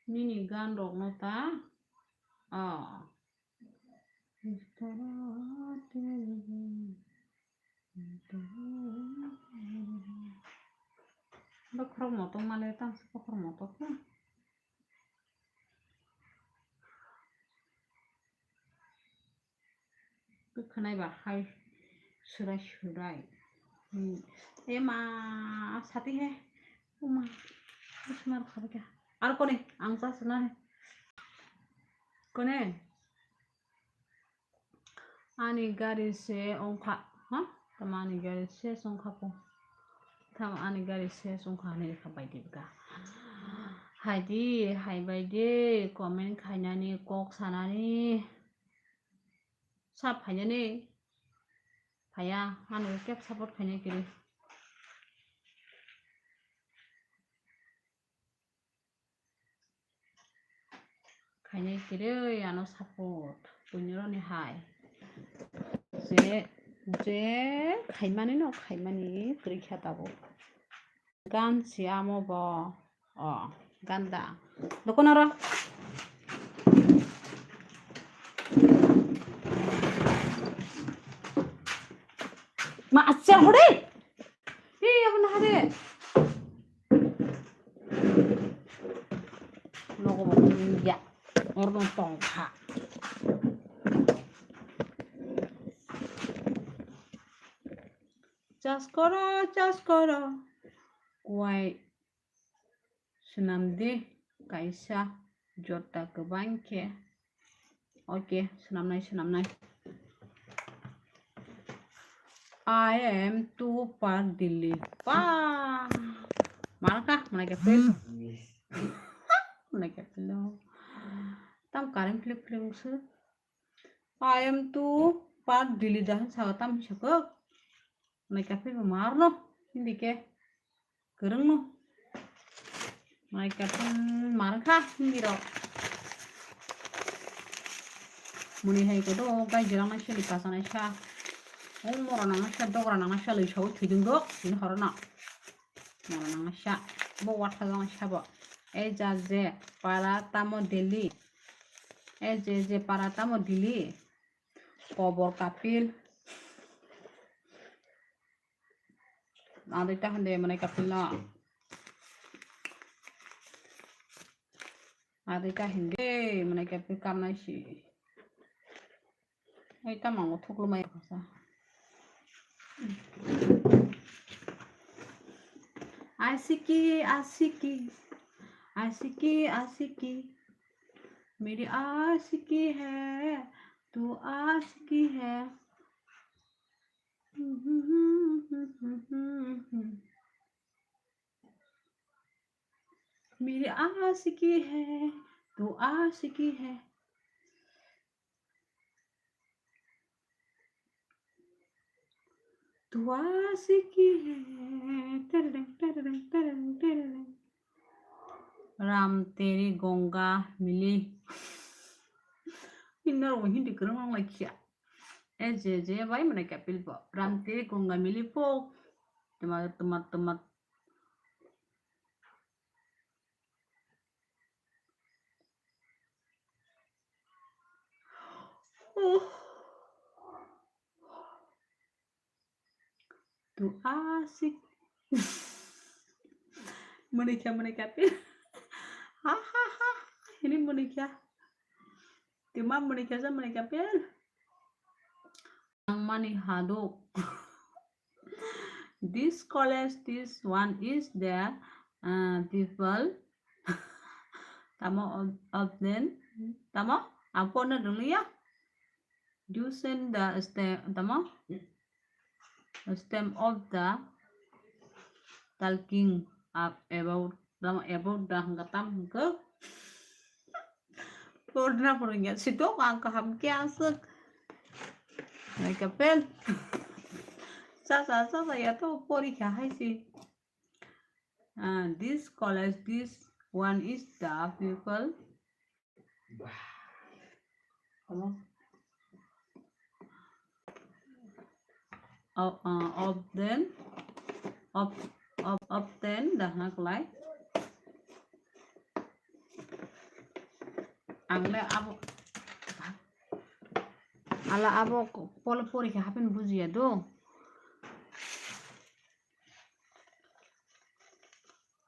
Nini gan rokno ta, oh. Bokhorok motok male tang se bokhorok motok na. Kwkhwnai ba hai swrai swrai. Hmm. E ma, sati he. O ma. Bismar khabai kha. Ar kone, ang sa suna he. Kone. Ani gari se ongkha. Ha? Tama ani gari se ongkha po. Tama ani gari se ongkha ani kha bai di bika. Hai di, hai bai di, comment khainani, kok sanani. Sap phainani phaiya, ano kep support khainai kiri. Khainai kiri ano support, buinironi hai. Je, je khaimani no khaimani kwrwi kha tabuk. Gan si amo bo. O, ganda. Dokon oro. Ma, acha hore. Hi, abo na hare. Nogo bo ya. Orno tong kha. Chas koro, chas koro. Kuai swnam di kaisa jota kwbang khe. Oke, swnamnai, swnamnai. I am too far Delhi. Pa. Marka, mana ke pil. Mana ke pil. Tam karim flip flip se. I am too far Delhi dah sa tam se ko. Mana ke pil marno. Hindi ke. Kwrwngno. Mai kathum markha hindirok. Muni hai kodo gai jirang nai sili pasanai sa. O mora nang sa dogra nang sa loi sao thidung dok sini horo na. Mora nang sa. Bo watha jang sa bo. E ja je para tamo Delhi. E je je para tamo Delhi. Kobor kapil. Adui ta hande mane kapil no. Adui ta hinde mane kapil kamnai si. Ai ta mango thuklu mai kasa. Asiki, asiki, asiki, asiki, meri asiki hai, tu asiki hai. मेरे आशिकी है, तू आशिकी है। तू आशिकी है। Tereng, tereng, tereng, tereng. Ram teri Ganga mili. Inna ro hindi kerang lang laikya. E je je bai mana kapil po. Ram teri Ganga mili po. Tuma, tuma, tuma. Oh. Tu asik. Menikah, menikah. Ha, ha, ha. Ini menikah. Tima muni kesa muni kapel. Ang mani haduk. This college, this one is the, uh, people. Tamo of, of them. Tamo? Apo na dunia. Dusen the stem, tamo? Stem of the talking up about, tamo about the hangka tam hangka. Purna purna sitok ang kaham khe aswk. Nai kapel. Sa sa sa sa ya to porikha hai si. Ah, this college, this one is the people. Tamo? Of, uh, of them, of, of, of ten, dah na kelai. Ang le abo, ala abo ko-, polo pori khe happen bujiya do.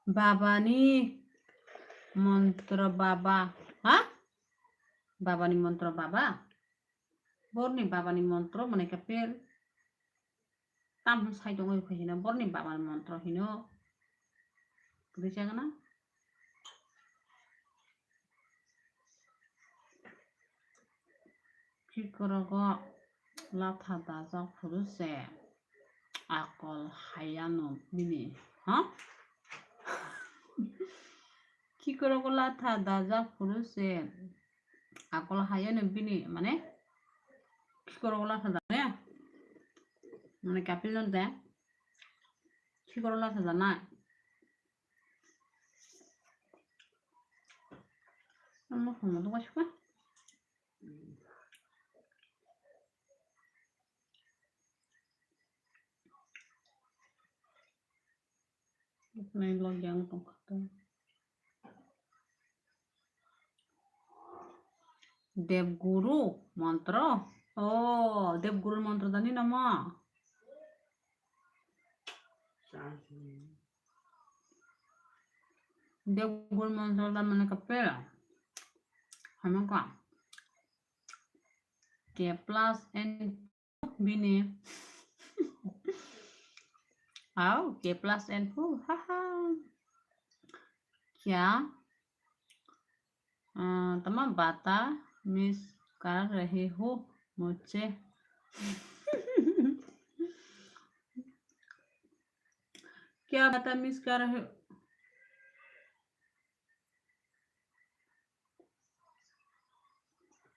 Baba ni montro baba, ha? Baba ni montro baba? Borni baba ni montro mane kapel. Tam hwn sai tongwi khe hino, borni baba ni montro hino. Kwrwi chagana? Khikorogo latha dajak phuru se akol hayano bini, ha? Khikorogo latha dajak phuru se akol hayano bini, mane khikorogo latha da, ne? Mane kapil non de khikorogo latha da na. Ano homo do kaisa. Nai log yang tongkha to. Debguru montro. Oh, Debguru montro dani nama. Debguru montro dan mana kapel. Hamaka. K plus N bini. Au, K plus N pu, haha. Kya? Ah, tama bata miss kar rahi ho mujhe. Kya bata miss kar rahi?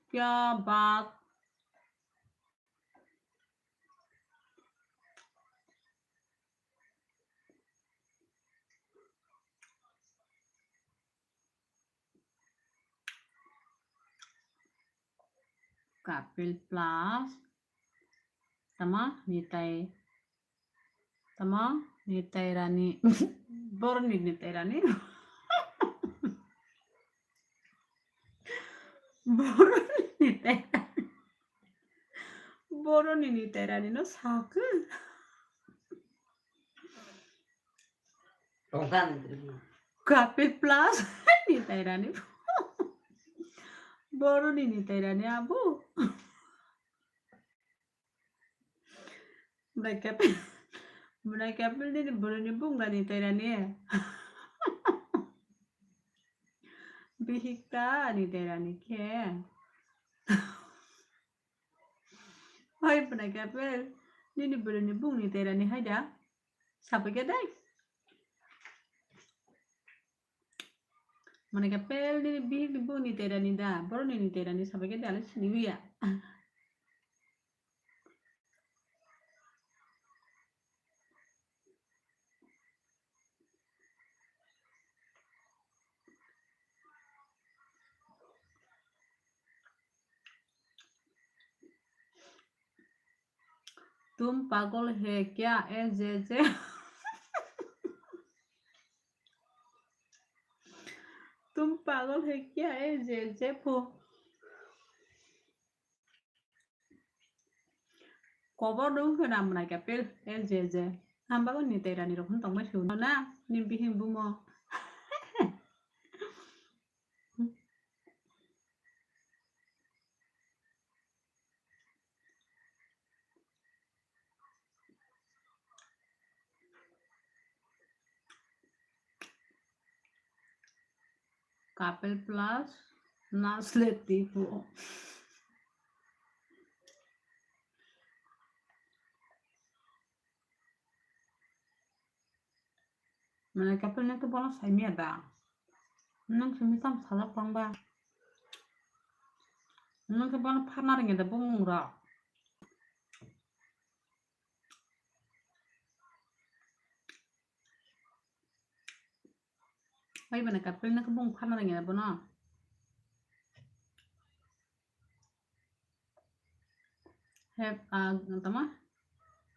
Kya baat? Kapil plus tama nitai. Tamo nitai rani. Boroni nitai rani. Boroni nitai rani. Boroni nitai rani no sakhe. Tongkha ni. Kapil plus nitai rani. Boroni nitai rani abo. Bwrwi kapil, bwrwi kapil nini bwrwini bung da nitai rani. Bihik ta nitai rani khe. Hoi bwrwi kapil, nini bwrwini bung nitai rani hai da. Sabai khe dai. Mane kapil nini bihik ni bung nitai rani da. Boroni nitai rani sabai khe dai ale sini ya. तुम पागल है क्या ए जे जे? तुम पागल है क्या ए जे जे pho? Kobor do wngkha na mwnai kapil, L J J. Hambago nitai rani rok hwn tongbai thwio na, ni bihing bumo. Couple Plus, Nestle Tea po. Mane couple nang khe bono saimaya da. Nang simi tamo sajak tong ba. Nang khe bono pharna rwngya da bumung rok. Bai bana couple nang khe bumung pharna rwngya da bono. Have a, tama?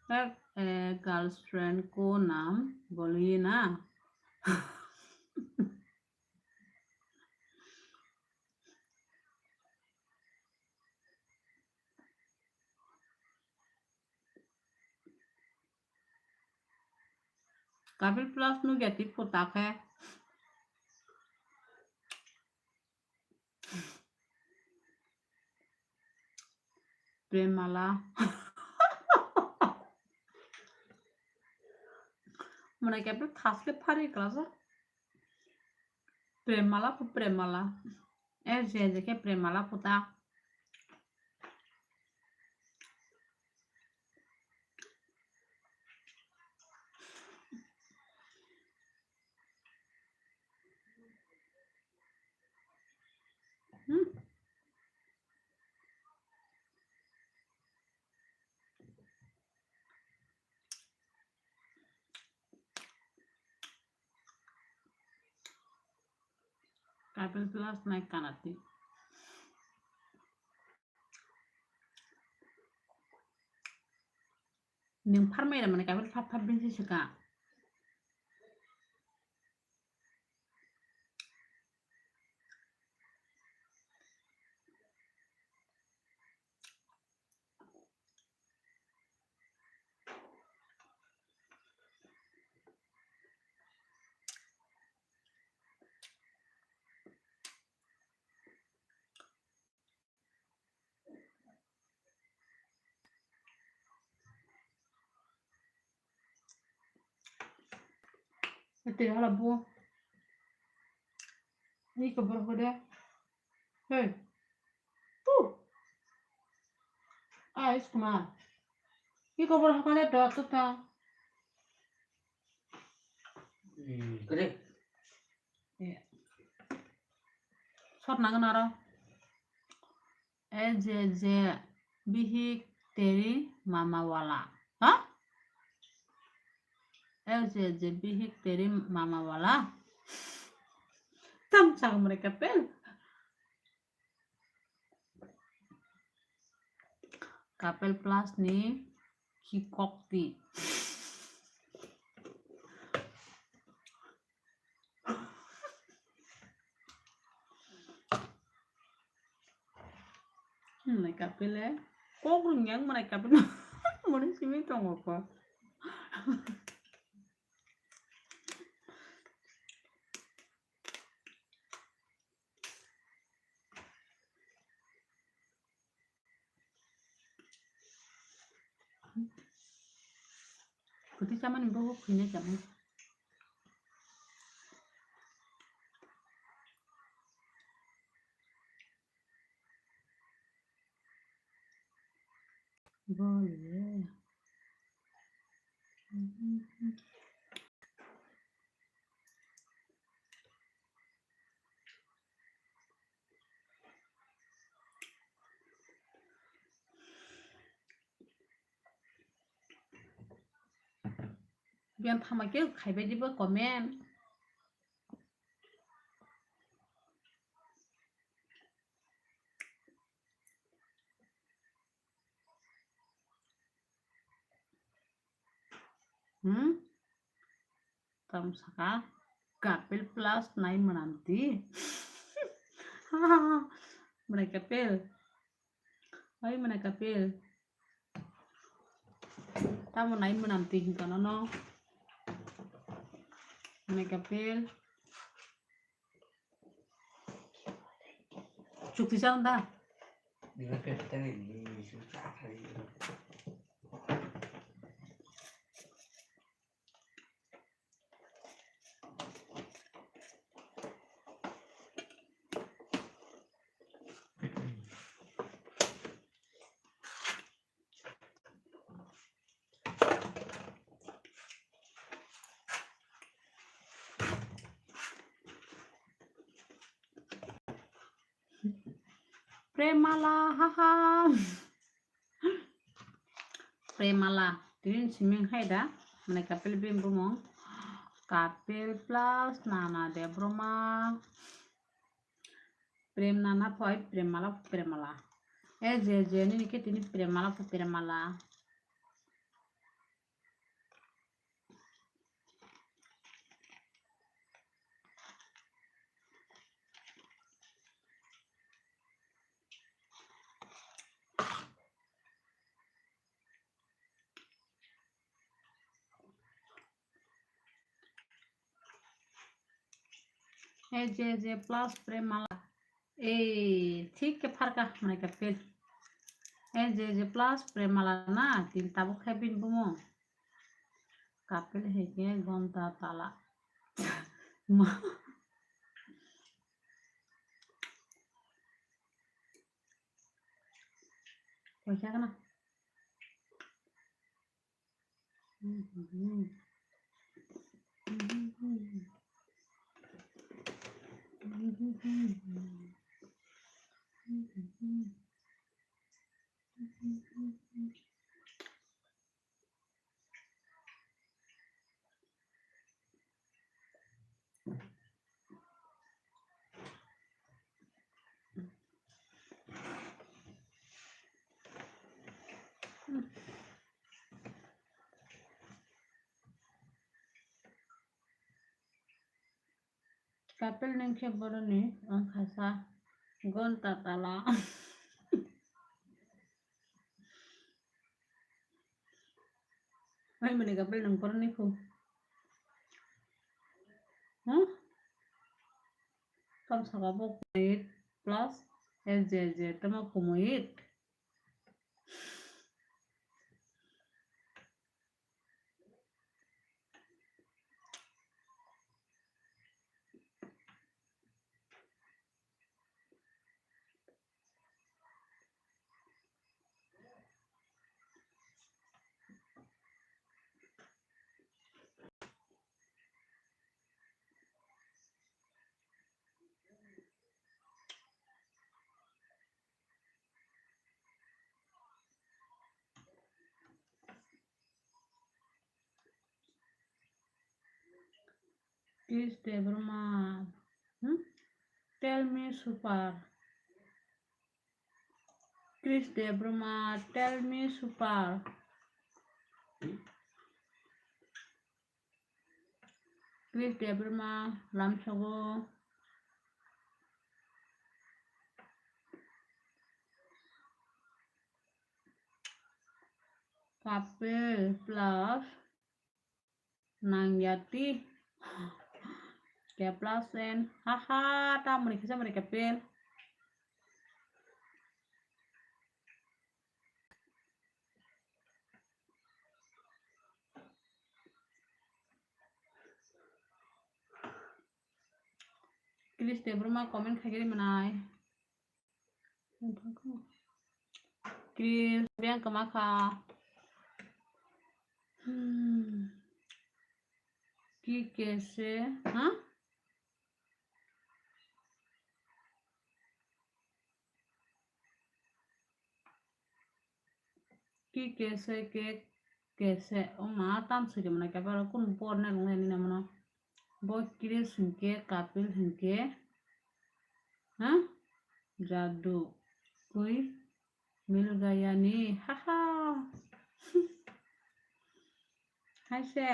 Have a girlfriend ko naam boliye na. Couple Plus nugya twi phuta khe. Premala. Mane khe bwrwi thas khe phari klasa. Premala po Premala. E je je khe Premala phuta. Hmm. Couple Plus nai kanati. Nwng pharmai rw mani Couple Plus phap phap bini se swkang. Ete hala bo. Ni ko bor ko de. Hey. Tu. Ais kuma. Ni ko bor ko de do tu ta. Kede. Sot nangan aro. E je je bihik teri mama wala. Ha? E je je bihik teri mama wala. Tam chak mare kapel. Couple Plus ni khikok ti. Mane couple e kok rung yang mane couple mane simi tongo ko. Kwtwi chamani bobo khwina chamung. Bole. Biyan thama khe khaibai diba comment. Hmm? Tam saka couple plus nai mwnam di. Mwnai couple. Oi mwnai couple. Tamo nai mwnam di hinka no no. Mwnai couple. Chukti chang da. Premala, haha. Premala, tini siming hai da, mane Kapil bini bumung. Kapil plus Nana Debbarma. Prem Nana pho, Premala pho Premala. E je je nini khe tini Premala pho Premala. E je je plus Premala. Ei, thik khe pharka hwnwi khe pil. E je je plus Premala na, tin tabuk khe bini bumung. Kapil hai khe gonta tala. Ma. Koi khe na? Kapil nwng khe boroni wngkha sa gonta tala. Hai mani Kapil nwng boroni khu. Huh? Kam saka bo eight plus S J J tamo kumo eight. Chris Debbarma, hmm? Tell me super. Chris Debbarma, tell me super. Chris Debbarma, lamsogo. Kapil plus Nangyati. K plus N. Haha, ta mani kisa mani Kapil. Chris Debbarma comment khaigwi manai. Chris biyang kwma kha. Hmm. Ki kese, ha? Ki kese ke kese. O ma tam sui de mane ke baro kun por ne rung ne ni na mano. Bo Chris hinkhe Kapil hinkhe. Ha? Jadu. Koi mil gaya ni. Ha ha. Hai se.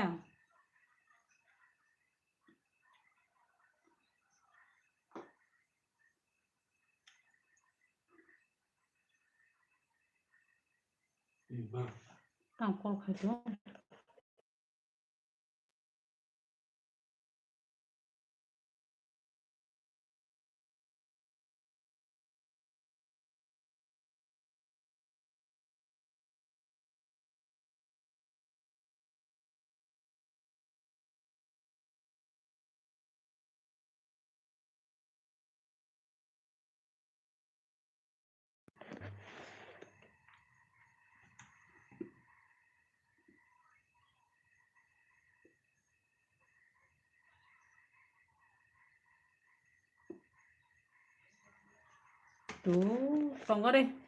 Tang call khai to. Tongo re.